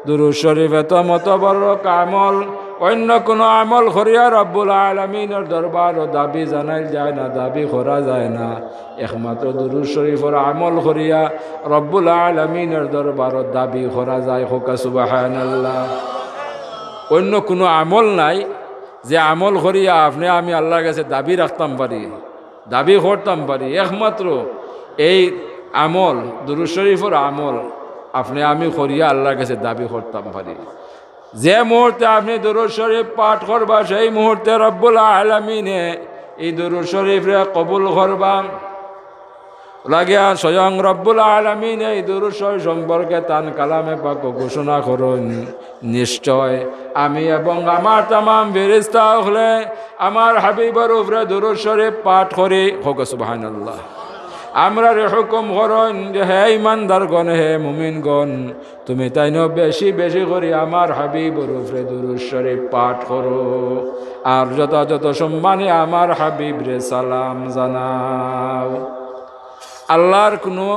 দুরূদ শরীফ এত মতবরক আমল, অইন্য কুনু আমল করিয়া রব্বুল আলামিনর দরবারো দাবি জানাইল যায় না, দাবি করা যায় না। একমাত্র দুরূদ শরীফর আমল করিয়া রব্বুল আলামিনর দরবারো দাবি করা যায়। কউক্কা সুবহানাল্লাহ। অইন্য কুনু আমল নাই যে আমল করিয়া আপনে আমি আল্লার গেছে দাবি রাখতাম পারি, দাবি করতাম পারি। একমাত্র এই আমল, দুরূদ শরীফর আমল, আপনে আমি করিয়া আল্লার গেছে দাবি করতাম পারি। যে মুহূর্তে আপনে দুরূদ শরীফ পাঠ করবা, সেই মুহূর্তে রব্বুল আলামিনে ই দুরূদ শরীফরে কবুল করবা। লাগিয়া স্বয়ং রব্বুল আলামিনে ই দুরূদ শরীফ সম্পর্কে তান কালামে পাকো ঘোষণা করইন, নিশ্চয় আমি এবং আমার তামাম ফিরিস্তা অকলে আমার হাবিবর উপরে দুরূদ শরীফ পাঠ করি। কউক্কা সুবহানাল্লাহ। আমরারে হুকুম করইন যে, হে ইমানদারগণ, হে মুমিনগণ, তুমি তাইনও বেশি বেশি করি আমার হাবিবর উপরে দুরূদ শরীফ পাঠ করো, আর যথাযথ সম্মানে আমার হাবিবরে সালাম জানাও। আল্লার কুনু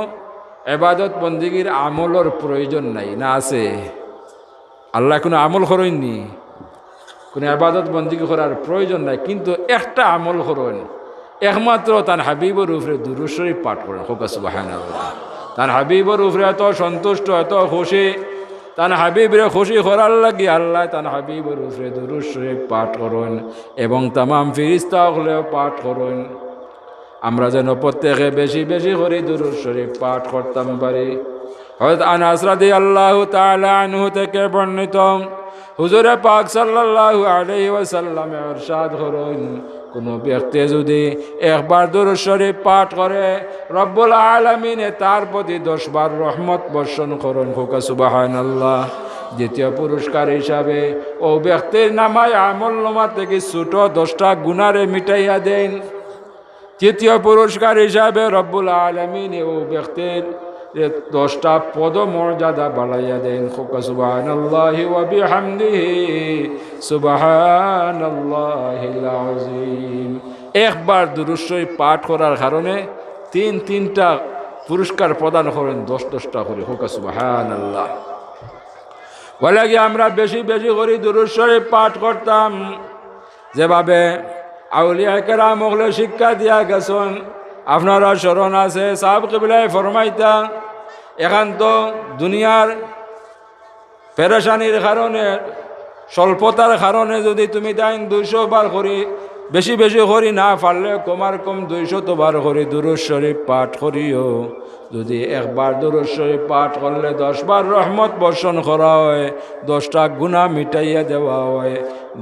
এবাদত বন্দিগির আমলর প্রয়োজন নাই, না আছে? আল্লায় কুনু আমল করইননি, কুনু এবাদত বন্দিগি করার প্রয়োজন নাই, কিন্তু একটা আমল করইন, একমাত্র তান হাবিবর উপরে দুরূদ শরীফ পাঠ করইন। কউক্কা সুবহানাল্লাহ। তান হাবিবর উপরে এত সন্তুষ্ট, এত খুশি, তান হাবিবরে খুশি করার লাগি আল্লায় তান হাবিবর উপরে দুরূদ শরীফ পাঠ করইন এবং তামাম ফিরিস্তা অকলেও পাঠ করইন। আমরা যেন প্রত্যেকে বেশি বেশি করি দুরূদ শরীফ পাঠ করতাম পারি। হযরত আনাস রাদিয়াল্লাহু তাআলা আনহু থেকে বর্ণিত, হুজুরে পাক সাল্লাল্লাহু আলাইহি ওয়াসাল্লামে ইরশাদ করইন, কুনু ব্যক্তি যুদি একবার দুরূদ শরীফ পাঠ করে, রব্বুল আলামিনে তার প্রতি দশ বার রহমত বর্ষণ করইন। কউক্কা সুবহানাল্লাহ। দ্বিতীয় পুরস্কার হিসাবে অউ ব্যক্তির নামায় আমলনামা থাকি ছোট দশটা গুনারে মিটাইয়া দেইন। তৃতীয় পুরস্কার হিসাবে রব্বুল আলামিনে অউ ব্যক্তির দশটা পদমর্যাদা বাড়াইয়া দেইন। কউক্কা সুবহানাল্লাহি ওয়া বিহামদিহি, সুবহানাল্লাহিল আযীম। একবার দুরূদ শরীফ পাঠ করার কারণে তিন তিনটা পুরস্কার প্রদান করইন, দশ দশটা করি। কউক্কা সুবহানাল্লাহ। অউ লাগি আমরা বেশি বেশি করি দুরূদ শরীফ পাঠ করতাম। যেভাবে আউলিয়ায়ে কেরাম অকলে শিক্ষা দিয়া গেছইন, আপনারার স্মরণ আছে, সাব কিবলায় ফরমাইতা, এখান তো দুনিয়ার পেরেশানির কারণে, স্বল্পতার কারণে যুদি তুমি তাইন দুইশো বার করি, বেশি বেশি করি না পারলে কমার কম দুইশত বার করি দুরূদ শরীফ পাঠ করিও। যুদি একবার দুরূদ শরীফ পাঠ করলে দশ বার রহমত বর্ষণ করা অয়, দশটা গুনা মিটাইয়া দেওয়া অয়,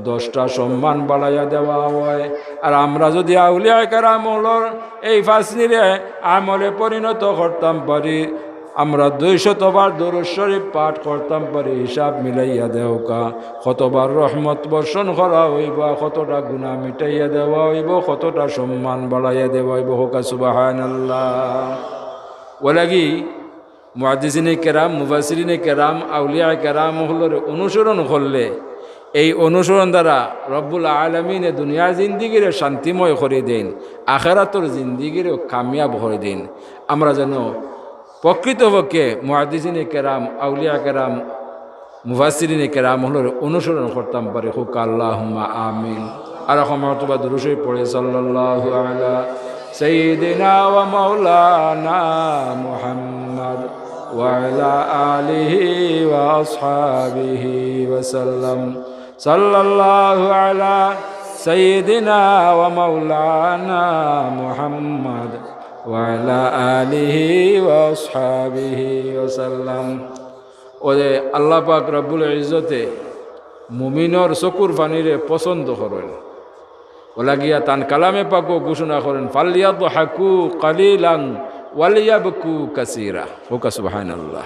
দশটা সম্মান বাড়াইয়া দেওয়া অয়। আর আমরা যুদি আউলিয়ায়ে কেরাম অকলর এই ফাজলিরে আমলে পরিণত করতাম পারি, আমরা দুইশত বার দুরূদ শরীফ পাঠ করতাম পারি, হিসাব মিলাইয়া দেউক্কা, কতবার রহমত বর্ষণ করা অইবো, কতটা গুনা মিটাইয়া দেওয়া অইবো, কতটা সম্মান বাড়াইয়া দেওয়া অইবো। কউক্কা সুবহানাল্লাহ। অউ লাগি মুহাদ্দিসিনে কেরাম, মুফাসসিরিনে কেরাম, আউলিয়ায়ে কেরাম অকলরে অনুসরণ করলে, এই অনুসরণ দ্বারা রব্বুল আলামিনে দুনিয়ার জিন্দেগিরে শান্তিময় করি দেইন, আখেরাতর জিন্দেগিরেও কামিয়াব করি দেইন। আমরা যেন প্রকৃতপক্ষে মুহাদ্দিসিনে কেরাম, আউলিয়ায়ে কেরাম, মুফাসসিরিনে কেরাম অকলর অনুসরণ করতাম পারি। কউক্কা আল্লাহুম্মা আমিন। আর অখন মর্তবা দুরূদ শরীফ পড়ি, সাল্লাল্লাহু আলা সাইয়্যিদিনা ওয়া মাওলানা মুহাম্মদ ওয়া আলা আলিহি ওয়া আসহাবিহি ওয়া সাল্লাম। সাল্লাল্লাহু আলা سيدنا ومولانا محمد وعلى آله وأصحابه وسلم. ওরে আল্লাহ পাক রব্বুল ইজ্জতে মুমিনর চকুর পানিরে পছন্দ করইন। অলাগিয়া তান কালামে পাকো ঘোষণা করইন, "ফালিয়াদহাকু কালিলান ওয়ালিয়াবকু কাসীরা।" কউক্কা সুবহানাল্লাহ।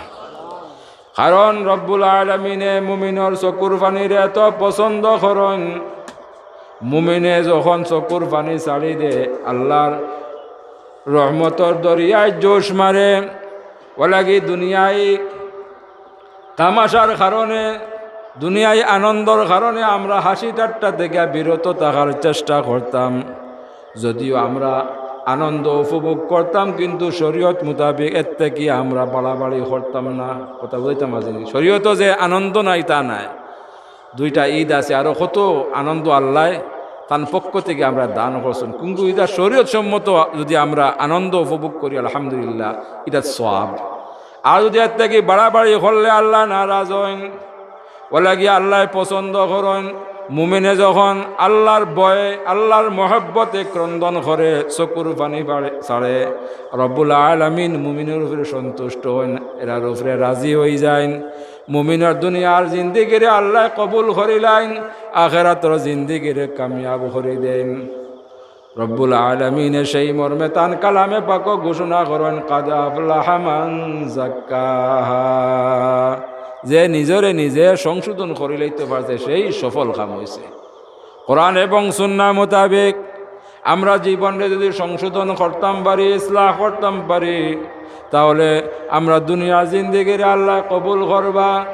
কারণ রব্বুল আলামিনে মুমিনর চকুর পানিরে এত পছন্দ করইন, মুমিনে যখন চকুর পানি ছাড়ি দে, আল্লার রহমতর দরিয়ায় জোশ মারে। অলাগি দুনিয়াই তামাশার কারণে, দুনিয়াই আনন্দর কারণে আমরা হাসি ঠাট্টা থাকি বিরত থাকার চেষ্টা করতাম। যদিও আমরা আনন্দ উপভোগ করতাম, কিন্তু শরীয়ত মোতাবেক এর থাকি আমরা বাড়াবাড়ি করতাম না। কথা বুঝাইতাম পারছি নি? শরীয়তো যে আনন্দ নাই, তা নায়। দুইটা ঈদ আছে, আরো কত আনন্দ আল্লায় তান পক্ষ থাকি আমরা দান করছইন। কিন্তু ইটা শরীয়ত সম্মত যদি আমরা আনন্দ উপভোগ করি, আলহামদুলিল্লাহ, ইটা সওয়াব। আর যদি এর থাকি বাড়াবাড়ি করলে আল্লাহ নারাজ অইন, অলাগি আল্লায় পছন্দ করইন। মুমিনে যখন আল্লার ভয়ে, আল্লার মহব্বতে ক্রন্দন করে, চকুর পানি পাড়ে, ছাড়ে, রব্বুল আলামিন মুমিনর উপরে সন্তুষ্ট অইন, এরার উপরে রাজি অইযাইন। মুমিনর দুনিয়ার জিন্দেগিরে আল্লায় কবুল করিলাইন, আখেরাতর জিন্দেগিরে কামিয়াব করি দেইন। রব্বুল আলামিনে সেই মর্মে তান কালামে পাকো ঘোষণা করইন, "কাদ আফলাহা মান জাক্কাহা।" যে নিজরে নিজে সংশোধন করিলাইতে পারছে, সেই সফল কাম অইছে। কোরআন এবং সুন্নাহ মোতাবেক আমরা জীবনরে যদি সংশোধন করতাম পারি, ইসলাহ করতাম পারি, তাহলে আমরা দুনিয়ার জিন্দেগিরে আল্লায় কবুল করবা।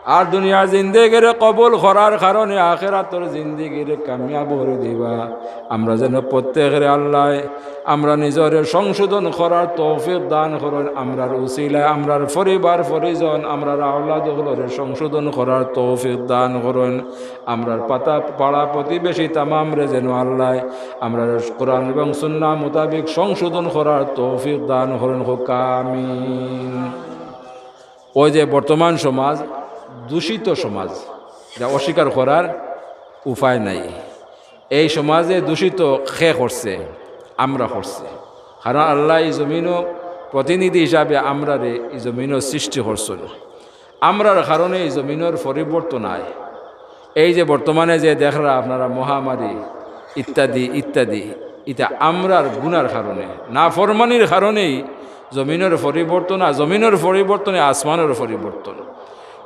আর দুনিয়ার জিন্দেগিরে কবুল করার কারণে আখেরাতর জিন্দেগিরে কামিয়াব করি দিবা। আমরা যেন প্রত্যেকরে আল্লায় আমরা নিজরে সংশোধন করার তৌফিক দান করইন। আমরার উসিলায় আমরার পরিবার পরিজন, আমরার আওলাদ অকলরে সংশোধন করার তৌফিক দান করইন। আমরার পাতা, পাড়া প্রতিবেশী তামামরে যেন আল্লায় আমরার কোরআন এবং সুন্নাহ মোতাবেক সংশোধন করার তৌফিক দান করইন। কউক্কা আমিন। ওই যে বর্তমান সমাজ, দূষিত সমাজ, ইটা অস্বীকার করার উপায় নাই। এই সমাজে দূষিত কে করছে? আমরা করছি। কারণ আল্লায় ই জমিনো প্রতিনিধি হিসাবে আমরারে ই জমিনো সৃষ্টি করছইন। আমরার কারণে ই জমিনর পরিবর্তন আয়। এই যে বর্তমানে যে দেখরা আপনারা মহামারী ইত্যাদি ইত্যাদি, ইটা আমরার গুনার কারণে, নাফরমানির কারণেই জমিনর পরিবর্তন, আর জমিনর পরিবর্তনে আসমানর পরিবর্তন।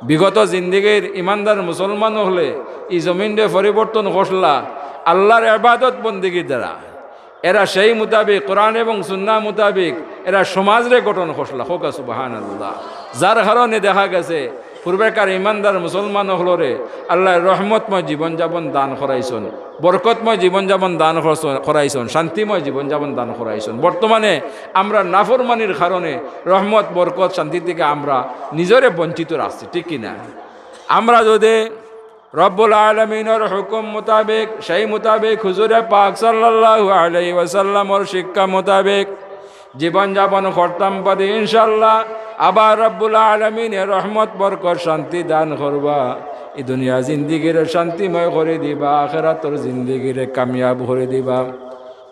বিগত জিন্দেগির ইমানদার মুসলমান অকলে ই জমিনরে পরিবর্তন করলা আল্লার ইবাদত বন্দেগির দ্বারা। এরা সেই মোতাবেক, কোরআন এবং সুন্নাহ মোতাবেক এরা সমাজরে গঠন করলা। কউক্কা সুবহানাল্লাহ। যার কারণে দেখা গেছে পূর্বেকার ইমানদার মুসলমান অকলরে আল্লায় রহমতময় জীবনযাপন দান করাইছইন, বরকতময় জীবনযাপন দান করছ-, করাইছইন, শান্তিময় জীবনযাপন দান করাইছইন। বর্তমানে আমরা নাফরমানির কারণে রহমত, বরকত, শান্তি থাকি আমরা নিজরে বঞ্চিত রাখছি, ঠিক কি না? আমরা যদি রব্বুল আলামিনর হুকুম মোতাবেক, সেই মোতাবেক হুজুরে পাক সাল্লাল্লাহু আলাইহি ওয়াসাল্লামর শিক্ষা মোতাবেক জীবনযাপন করতাম পারি, ইনশাআল্লাহ আবার রব্বুল আলামিনে রহমত, বরকত, শান্তি দান করবা। ই দুনিয়ার জিন্দেগিরে শান্তিময় করি দিবা, আখেরাতর জিন্দেগিরে কামিয়াব করি দিবা।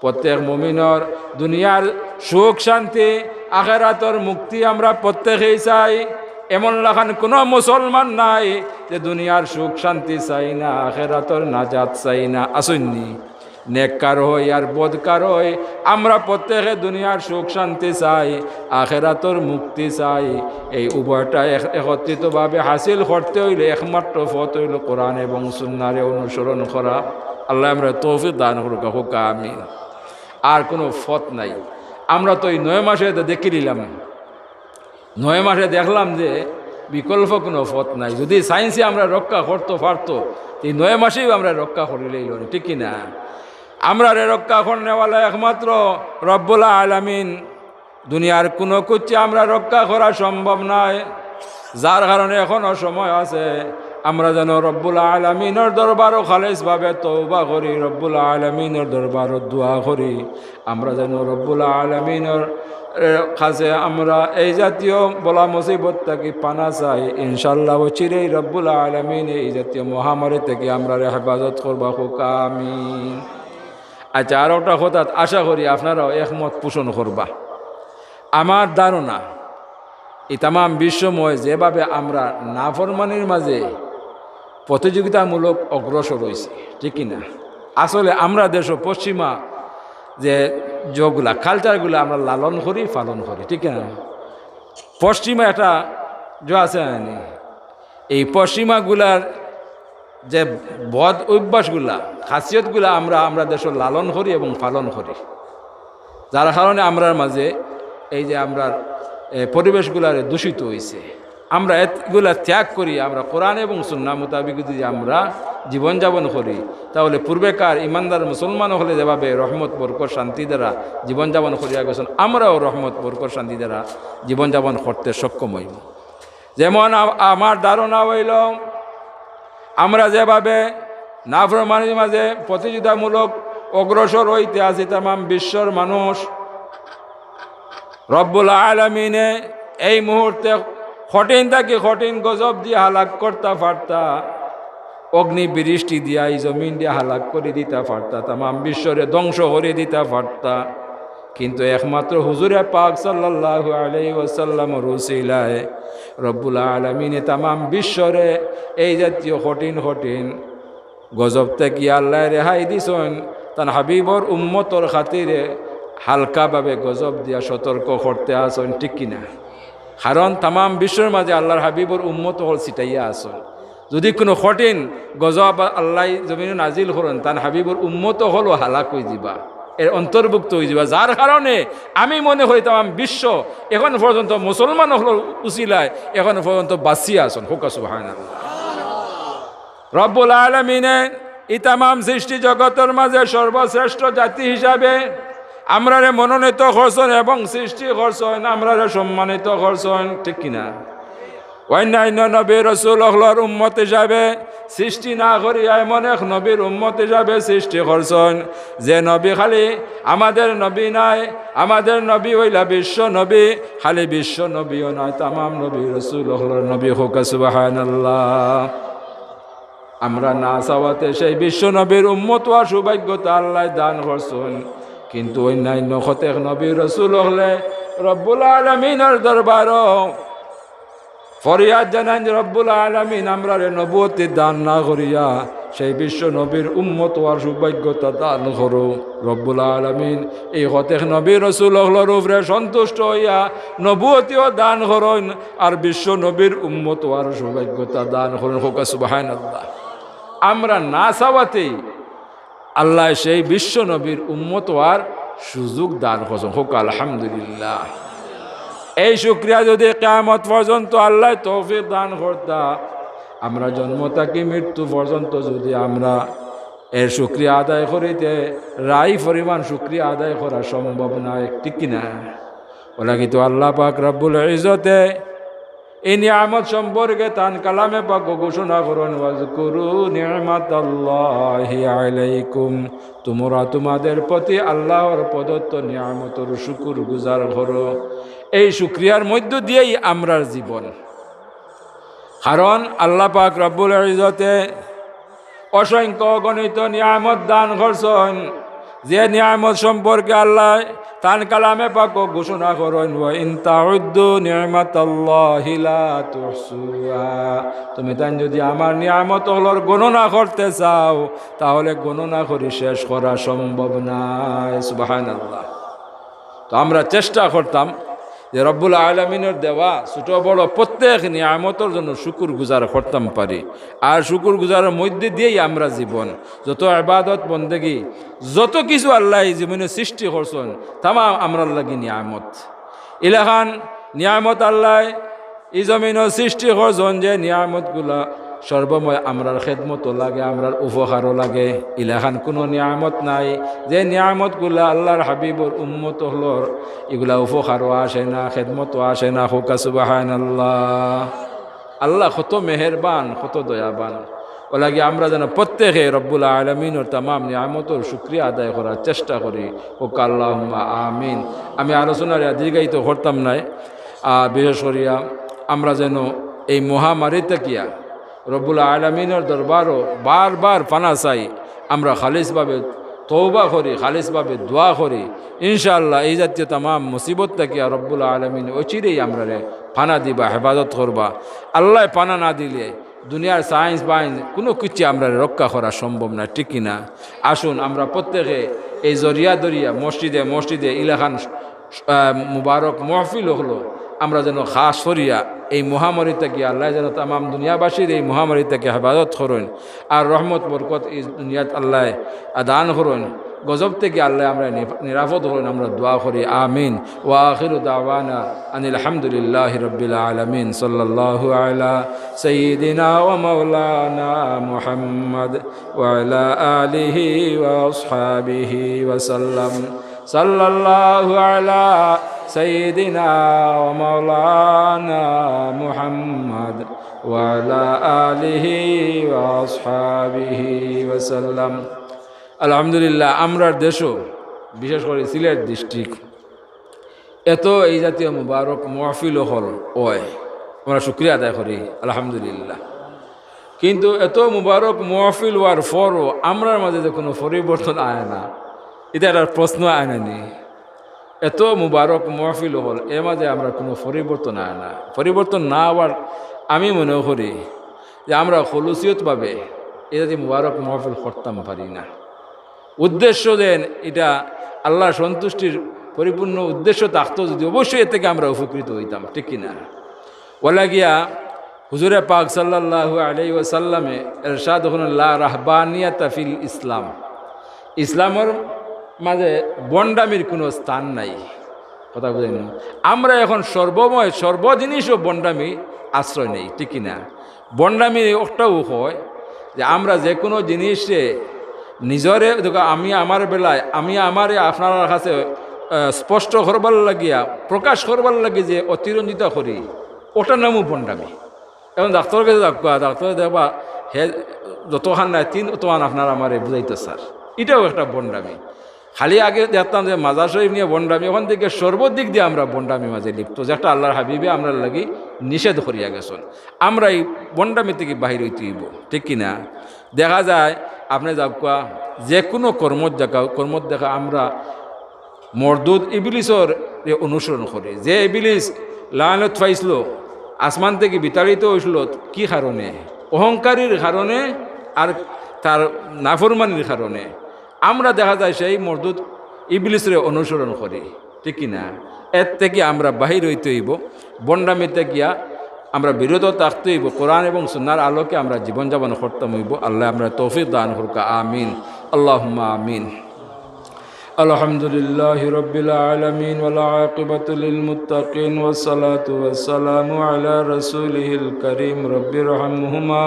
প্রত্যেক মুমিনর দুনিয়ার সুখ শান্তি, আখেরাতর মুক্তি আমরা প্রত্যেকেই চাই। এমন লাখান কুনু মুসলমান নাই যে দুনিয়ার সুখ শান্তি চাই না, আখেরাতর নাজাত চাই না। আছইন নি? নেককার অই আর বদকার অই, আমরা প্রত্যেকে দুনিয়ার সুখ শান্তি চাই, আখেরাতর মুক্তি চাই। এই উভয়টা এক-, একত্রিতভাবে হাসিল করতে অইলে একমাত্র পথ অইলো কোরআন এবং সুন্নাহরে অনুসরণ করা। আল্লায় আমরারে তৌফিক দান করুক, কউক্কা আমিন। আর কুনু পথ নাই। আমরা তো ই নয় মাসে তো দেখিলিলাম, নয় মাসে দেখলাম যে বিকল্প কুনু পথ নাই। যদি science-এ আমরারে রক্ষা করতো পারতো, তে ই নয় মাসেউ আমরারে রক্ষা করিলাইলো, ঠিক কি না? আমরারে রক্ষা করনেওয়ালা একমাত্র রব্বুল আলামিন। দুনিয়ার কুনু কুচ্চে আমরারে রক্ষা করা সম্ভব নায়, যার কারণে এখনো সময় আছে। আমরা যেন রব্বুল আলামিনর দরবারো খালেসভাবে তওবা করি, রব্বুল আলামিনর দরবারো দোয়া করি। আমরা যেন রব্বুল আলামিনর, এ, কাছে আমরা এই জাতীয় বালা মুসিবত থাকি পানা চাই। ইনশাআল্লাহ, অচিরেই রব্বুল আলামিনে এই জাতীয় মহামারী থাকি আমরারে হেফাজত করবা, কউক্কা আমিন। আচ্ছা, আরোটা কথা আশা করি আপনারাও একমত পোষণ করবা। আমার ধারণা, এই তামাম বিশ্বময় যেভাবে আমরা নাফরমানির মাঝে প্রতিযোগিতামূলক অগ্রসর অইছি, ঠিক কি না? আসলে আমরা দেশো পশ্চিমা যে জগুলা, culture গুলা আমরা লালন করি, পালন করি, ঠিক কি না? পশ্চিমা একটা যে আছে না নি? এই পশ্চিমাগুলার যে বদ অভ্যাসগুলা, খাসিয়তগুলা আমরা, আমরা দেশো লালন করি এবং পালন করি, যার কারণে আমরার মাঝে এই যে আমরার, এ, পরিবেশগুলারে দূষিত অইছে। আমরা এগুলা ত্যাগ করি, আমরা কোরআন এবং সুন্নাহ মোতাবিক যদি আমরা জীবনযাপন করি, তাহলে পূর্বেকার ইমানদার মুসলমান অকলে যেভাবে রহমত, বরকত, শান্তি দ্বারা জীবনযাপন করিয়া গেছইন, আমরাও রহমত, বরকত, শান্তি দ্বারা জীবনযাপন করতে সক্ষম অইমু। যেমন আ-, আমার ধারণা অইলো, আমরা যেভাবে নাফরমানির মাঝে প্রতিযোগিতামূলক অগ্রসর অইতে আছি তামাম বিশ্বর মানুষ, রব্বুল আলামিনে এই মুহূর্তে কঠিন থাকি কঠিন গজব দিয়া হালাক করতা পারতা, অগ্নি বৃষ্টি দিয়া এই জমিন দিয়া হালাক করি দিতা পারতা, তামাম বিশ্বরে ধ্বংস করি দিতা পারতা। কিন্তু একমাত্র হুজুরে পাক সাল্লাল্লাহু আলাইহি ওয়াসাল্লামর উসিলায় রব্বুল আলামিনে তামাম বিশ্বরে এই জাতীয় কঠিন কঠিন গজব থাকি আল্লায় রেহাই দিছইন, তান হাবিবর উম্মতর খাতিরে হালকাভাবে গজব দিয়া সতর্ক করতে আছইন, ঠিক কি না? কারণ তামাম বিশ্বর মাঝে আল্লার হাবিবর উম্মত অকল ছিটাইয়া আছইন। যদি কুনু কঠিন গজব আল্লায় জমিনো নাজিল করইন, তান হাবিবর উম্মত অকলও হালাক অইযিবা, এর অন্তর্ভুক্ত অইযিবা। যার কারণে আমি মনে করি তামাম বিশ্ব এখন পর্যন্ত মুসলমান অকলর উসিলায় এখন পর্যন্ত বাঁচিয়া আছইন। কউক্কা সুবহানাল্লাহ। রব্বুল আলামিনে ই তামাম সৃষ্টি জগতর মাঝে সর্বশ্রেষ্ঠ জাতি হিসাবে আমরারে মনোনীত করছইন এবং সৃষ্টি করছইন, আমরারে সম্মানিত করছইন, ঠিক কি না? অইন্যান্য নবী রসুল অকলর উম্মত হিসাবে সৃষ্টি না করিয়া এমন এক নবীর উম্মত হিসাবে সৃষ্টি করছইন, যে নবী খালি আমাদের নবী নায়, আমাদের নবী অইলা বিশ্ব নবী, খালি বিশ্ব নবীও নায়, তামাম নবী রসুল অকলর নবী। কউক্কা সুবহানাল্লাহ। আমরা না চাওয়াতে সেই বিশ্ব নবীর উম্মত অওয়ার সৌভাগ্যতা আল্লায় দান করছইন, কিন্তু অইন্যান্য কতেক নবী রসুল অকলে রব্বুল আলামিনর দরবারো ফরিয়াদ জানাইন যে, "রব্বুল আলামিন, আমরারে নবুয়তি দান না করিয়া সেই বিশ্ব নবীর উম্মত অওয়ার সৌভাগ্যতা দান করো।" রব্বুল আলামিন এই কতেক নবী রসুল অকলর উপরে সন্তুষ্ট অইয়া নবুয়তিও দান করইন, আর বিশ্ব নবীর উম্মত অওয়ার সৌভাগ্যতা দান করইন। কউক্কা সুবহানাল্লাহ। আমরা না চাওয়াতেই আল্লায় সেই বিশ্ব নবীর উম্মত অওয়ার সুযোগ দান করছইন। কউক্কা আলহামদুলিল্লাহ। এই শুকরিয়া যদি কিয়ামত পর্যন্ত আল্লায় তৌফিক দান করতা, আমরা জন্ম থাকি মৃত্যু পর্যন্ত যদি আমরা এর শুকরিয়া আদায় করিতে, রাই পরিমাণ শুকরিয়া আদায় করা সম্ভব নায়, ঠিক কি না? অলাগি তো আল্লাহ পাক রব্বুল ইজ্জতে এই নিয়ামত সম্পর্কে তান কালামে পাকো ঘোষণা করইন, "ওয়াজকুরু নি'মাতাল্লাহি আলাইকুম।" তোমরা তোমাদের প্রতি আল্লাহর প্রদত্ত নিয়ামতর শুকুর গুজার করো। এই শুকরিয়ার মধ্য দিয়াই আমরার জীবন। কারণ আল্লাহ পাক রব্বুল ইজ্জতে অসংখ্য অগণিত নিয়ামত দান করছইন, যে নিয়ামত সম্পর্কে আল্লায় তান কালামে পাকো ঘোষণা করইন, "ওয়া ইন তাউদ্দু নি'মাতাল্লাহি লা তুহসুহা।" তুমি তাইন যদি আমার নিয়ামত অকলর গণনা করতে চাও, তাহলে গণনা করি শেষ করা সম্ভব নায়। সুবহানাল্লাহ। তো আমরা চেষ্টা করতাম যে রব্বুল আলামিনর দেওয়া ছোট বড় প্রত্যেক নিয়ামতর জন্য শুকুর গুজার করতাম পারি। আর শুকুর গুজারর মধ্য দিয়াই আমরা জীবন, যত ইবাদত বন্দেগি, যত কিছু আল্লায় এই জীবনে সৃষ্টি করছইন, তামাম আমরার লাগি নিয়ামত। ইলাখান নিয়ামত আল্লায় এই জমিনো সৃষ্টি করছইন, যে নিয়ামতগুলা সর্বময় আমরার খেদমতো লাগে, আমরার উপকারও লাগে। ইলাখান কুনু নিয়ামত নাই, যে নিয়ামতগুলা আল্লার হাবিবর উম্মত অকলর, ইগুলা উপকারও আসে না, খেদমতো আসে না। কউক্কা সুবহানাল্লাহ। আল্লাহ কত মেহেরবান, কত দয়াবান। অউ লাগি আমরা যেন প্রত্যেকে রব্বুল আলামিনর তামাম নিয়ামতর শুকরিয়া আদায় করার চেষ্টা করি। কউক্কা আল্লাহুম্মা আমিন। আমি আলোচনারে দীর্ঘায়িত করতাম নায়। আহ, বিশেষ করিয়া আমরা যেন এই মহামারী থাকিয়া রব্বুল আলামিনর দরবারো বারবার পানা চাই, আমরা খালিসভাবে তওবা করি, খালিসভাবে দোয়া করি। ইনশাআল্লাহ, এই জাতীয় তামাম মুসিবত থাকিয়া রব্বুল আলামিন অচিরেই আমরারে পানা দিবা, হেফাজত করবা। আল্লায় পানা না দিলে দুনিয়ার science বাইন্স কুনু কিছু আমরারে রক্ষা করা সম্ভব না, ঠিক কি না? আসুন, আমরা প্রত্যেকে এই জরিয়া ধরিয়া মসজিদে মসজিদে ইলাখান আহ, মুবারক মহফিল অকলো আমরা যেন খাস করিয়া এই মহামারী থাকিয়া, আল্লায় যেন তামাম দুনিয়াবাসীরে এই মহামারী থাকিয়া হেফাজত করইন, আর রহমত বরকত এই দুনিয়াত আল্লায় দান করইন, গজব থাকিয়া আল্লায় আমরারে নিফ-, নিরাপদ করইন, আমরা দোয়া করি, আমিন। ওয়া আখিরু দাওয়ানা আনিল হামদুলিল্লাহি রাব্বিল আলামিন। সাল্লাল্লাহু আলা সাইয়্যিদিনা ওয়া মাওলানা মুহাম্মদ ওয়া আলা আলিহি ওয়া আসহাবিহি ওয়া সাল্লাম। সাল্লাল্লাহু আলা সাইয়্যিদিনা ওয়া মাওলানা মুহাম্মদ ওয়া আলা আলিহি ওয়া আসহাবিহি ওয়া সাল্লাম। আলহামদুলিল্লাহ, আমরার দেশো, বিশেষ করি সিলেট ডিস্ট্রিক্ট, এত এই জাতীয় মুবারক মহফিল অকল অয়, আমরা শুকরিয়া আদায় করি, আলহামদুলিল্লাহ। কিন্তু এত মুবারক মহফিল অওয়ার পরও আমরার মাঝে যে কুনু পরিবর্তন আয় না, ইটা একটা প্রশ্ন আয় না নি? এত মুবারক মহফিল অকল, এর মাঝে আমরার কুনু পরিবর্তন আয় না। পরিবর্তন না অওয়ার আমি মনে করি যে আমরা খুলুসিয়তভাবে এই জাতীয় মুবারক মহফিল করতাম পারি না। উদ্দেশ্য যেন ইটা আল্লাহর সন্তুষ্টির পরিপূর্ণ উদ্দেশ্য থাকতো যদি, অবশ্যই এর থাকি আমরা উপকৃত অইতাম, ঠিক কি না? অউ লাগিয়া হুজুরে পাক সাল্লাল্লাহু আলাইহি ওয়াসাল্লামে এরশাদ করইন, "লা রাহবানিয়াতা ফিল ইসলাম।" ইসলামর মাঝে ভন্ডামির কুনু স্থান নাই। কথা বুঝইন নি? আমরা এখন সর্বময়, সর্ব জিনিসও ভন্ডামি আশ্রয় নেই, ঠিক কি না? ভন্ডামি অটাউ অয় যে আমরা যে কুনু জিনিসরে নিজরে, দেখো, আমি আমার বেলায়, আমি আমারে আপনারার কাছে, আহ, স্পষ্ট করবার লাগিয়া, প্রকাশ করবার লাগি যে অতিরঞ্জিত করি, অটার নামউ ভন্ডামি। এখন ডাক্তরর গেছে যাউক্কা, ডাক্তরে দেখবা, হে যতখান নায়, তিন অতখান আপনার আমারে বুঝাইতো চার। ইটাও একটা ভন্ডামি। খালি আগে দেখতাম যে মাজার শরীফ নিয়া ভন্ডামি, অখান থাকি সর্বদিক দিয়া আমরা ভন্ডামির মাঝে লিপ্ত, যেটা আল্লাহর হাবিবে আমরার লাগি নিষেধ করিয়া গেছইন। আমরা ই ভন্ডামি থাকি বাহির অইতে অইবো, ঠিক কি না? দেখা যায়, আপনে যাউক্কা, যে কুনু কর্মত দেখা, কর্মত দেখা আমরা মরদুদ ইবলিসরে অনুসরণ করি। যে ইবলিস লানত পাইছিল, আসমান থাকি বিতাড়িত অইছিল, কি কারণে? অহংকারীর কারণে আর তার নাফরমানির কারণে। আমরা দেখা যায় সেই মরদুদ ইবলিসরে অনুসরণ করি, ঠিক কি না? এর থাকি আমরা বাহির অইতে অইবো, ভন্ডামি থাকিয়া আমরা বিরত থাকতে অইবো, কোরআন এবং সুন্নাহর আলোকে আমরা জীবনযাপন করতাম অইবো। আল্লায় আমরারে তৌফিক দান করউক্কা, আমিন, আল্লাহুম্মা আমিন। الحمد لله رب العالمين والعاقبة للمتقين والصلاة والسلام على رسوله الكريم رب ارحمهما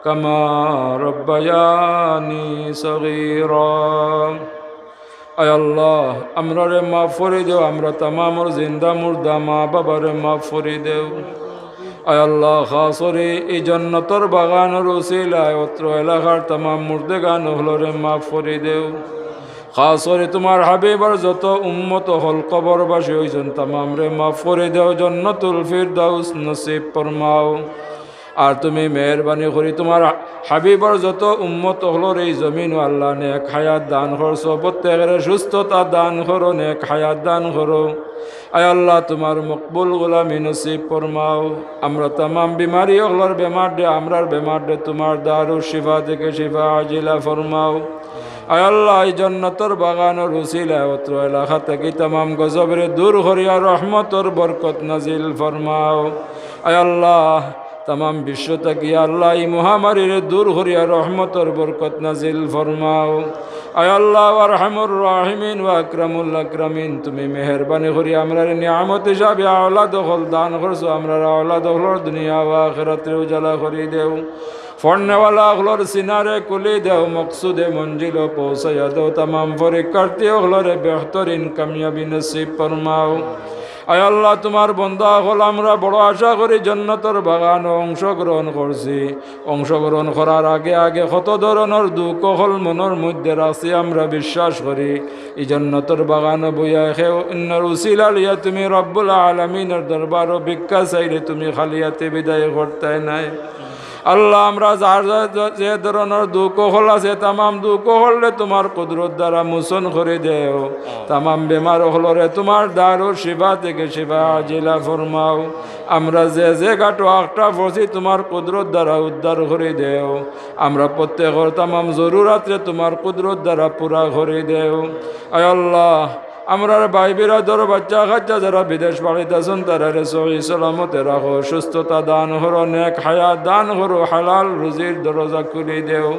كما ربياني صغيرا। আয় আল্লাহ, আমরারে মাফ করি দেও, আমরা তামামর জিন্দা মুর্দা মা বাবারে মাফ করি দেও। আয় আল্লাহ, খাস করি ই জন্নতর বাগানর উসিলায় অত্র এলাকার তামাম মুর্দেগান অকলরে মাফ করি দেও। খাস করি তুমার হাবিবর যত উম্মত অকল কবরবাসী অইছইন, তামামরে মাফ করি দেও, জন্নতুল ফিরদাউস নসিব ফরমাও। আর তুমি মেহেরবানি করি তুমার হাবিবর যত উম্মত অকলরে ই জমিনো আল্লাহ নেক হায়াত দান করছো, প্রত্যেকরে সুস্থতা দান করো, নেক হায়াত দান করো। আয় আল্লাহ, তুমার মকবুল গোলামি নসিব ফরমাও। আমরা তামাম বিমারি অকলর বেমাররে, আমরার বেমাররে তুমার দারুশ শিফা থাকি শিফা আজিলা ফরমাও। আয় আল্লাহ, ই জন্নতর বাগানর উসিলায় অত্র এলাকা থাকি তামাম গজবরে দূর করিয়া রহমতর বরকত নাজিল ফরমাও। আয় আল্লাহ, তামাম বিশ্ব থাকি আল্লাহ ই মহামারীরে দূর করিয়া রহমতর বরকত নাজিল ফরমাও। আয় আল্লাহ, আরহামুর রাহিমিন ওয়া আকরামুল আকরামিন, তুমি মেহেরবানি করি আমরারে নিয়ামত হিসাবে আওলাদ অকল দান করছো, আমরার আওলাদ অকলর দুনিয়া ও আখিরাতরে উজালা করি দেও। পড়নেওয়ালা অকলর সিনারে খুলি দেও, মকসুদে মঞ্জিলো পৌঁছাইয়া দেও, তামাম পরীক্ষার্থী অকলরে বেহতরিন কামিয়াবি নসিব ফরমাও। আয় আল্লাহ, তুমার বন্দা অকল আমরা বড় আশা করি জন্নতর বাগানো অংশগ্রহণ করছি। অংশগ্রহণ করার আগে আগে কত ধরনর দুঃখ অকল মনর মধ্যে রাখছি, আমরা বিশ্বাস করি। ই জন্নতর বাগানো বইয়া কেউ অন্যর উসিলা লইয়া তুমি রব্বুল আলামিনর দরবারো ভিক্ষা চাইলে তুমি খালি হাতে বিদায় করতায় নায়। আল্লাহ, আমরা যার যার যে ধরনর দুঃখ অকল আছে, তামাম দুঃখ অকলরে তুমার কুদরত দ্বারা মোচন করি দেও। তামাম বেমার অকলরে তুমার দারুশ শিফা থেকে শিফা আজিলা ফরমাও। আমরা যে যে ঘাটো আটকা পড়ছি, তুমার কুদরত দ্বারা উদ্ধার করি দেও। আমরা প্রত্যেকর তামাম জরুরাতরে তুমার কুদরত দ্বারা পুরা করি দেও। আয় আল্লাহ, আমরার ভাই বিরাদর বাচ্চা কাচ্চা যারা বিদেশ বাড়িত আছইন, তারারে সহি সালামতে রাখো, সুস্থতা দান করো, নেক হায়াত দান করো, হালাল রুজির দরজা খুলি দেও।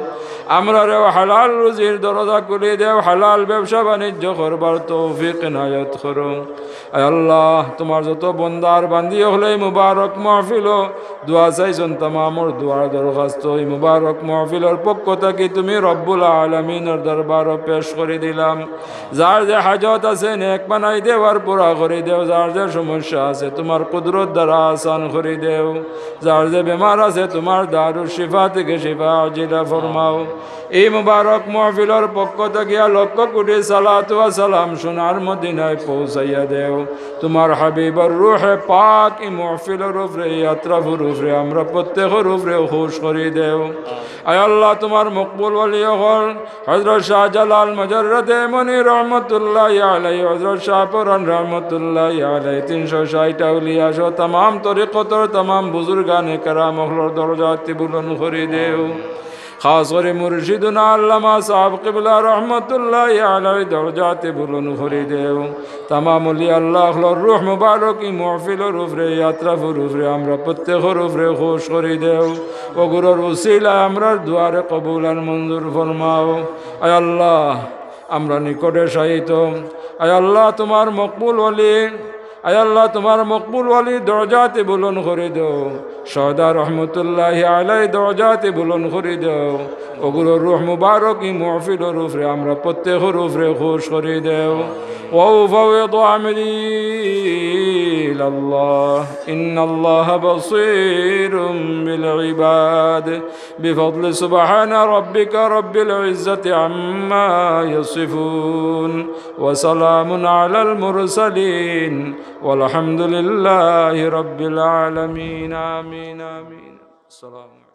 আমরারেও হালাল রুজির দরজা খুলি দেও, হালাল ব্যবসা বাণিজ্য করবার তৌফিক এনায়েত করো। আয় আল্লাহ, তুমার যত বন্দার বান্দি অকলে ই মুবারক মাহফিলো দোয়া চাইছইন, তামামর দোয়ার দরখাস্ত ই মুবারক মাহফিলর পক্ষ থাকি তুমি রব্বুল আলামিনর দরবারো পেশ করি দিলাম। যার যে হাজত আছে, নেক বানাই দেও আর পুরা করি দেও। যার যে সমস্যা আছে, তুমার কুদরত দ্বারা আসান করি দেও। যার যে বেমার আছে, তুমার দারুশ শিফা থেকে শিফা আজিলা ফরমাও। ই মুবারক মাহফিলর পক্ষ থাকিয়া লক্ষ কোটি সালাত ওয়া সালাম সোনার মদিনায় পৌঁছাইয়া দেও। তুমার হাবিবর রুহে পাক ই মাহফিলর উপরে, ই আতরাফর উপরে, আমরা প্রত্যেকর উপরে খুশ করি দেও। আয় আল্লাহ, তুমার মকবুল ওলি অকল হযরত শাহজালাল মুজাররদে মনি রহমতুল্লাহি আলাইহি, হযরত শাহপরান রহমতুল্লাহি আলাইহি, তিনশো ষাইট আউলিয়া সহ তামাম তরিকতর তামাম বুজুর্গানে কেরাম অকলর দরজাতে বুলন্দ করি দেও। খাস করি মুর্শিদুনা আল্লামা সাহেব কিবলা রহমতুল্লাহি আলাইহির দরজাতে বুলন্দ করি দেও। তামাম ওলি আল্লাহ অকলর রুহ মুবারক ই মাহফিলর উপরে, ই আতরাফর উপরে, আমরা প্রত্যেকর উপরে খুশ করি দেও। অগুরর উসিলায় আমরার দোয়ারে কবুল আর মঞ্জুর ফরমাও। আয় আল্লাহ, আমরা নিকটে শায়িত, আয় আল্লাহ, তুমার মকবুল ওলি, আয় আল্লাহ, তুমার মকবুল ওলির দরজাতে বুলন্দ করি দেও। শহদা রহমতুল্লাহি আলাইহির দরজাতে বুলন্দ করি দেও। অগুরর রুহ মুবারক ই মাহফিলর উপরে, আমরা প্রত্যেকর উপরে খুশ করি দেও। وأفوض أمري إلى الله إن الله بصير بالعباد بفضل سبحان ربك رب العزة عما يصفون وسلام على المرسلين والحمد لله رب العالمين. آمين، آمين. السلام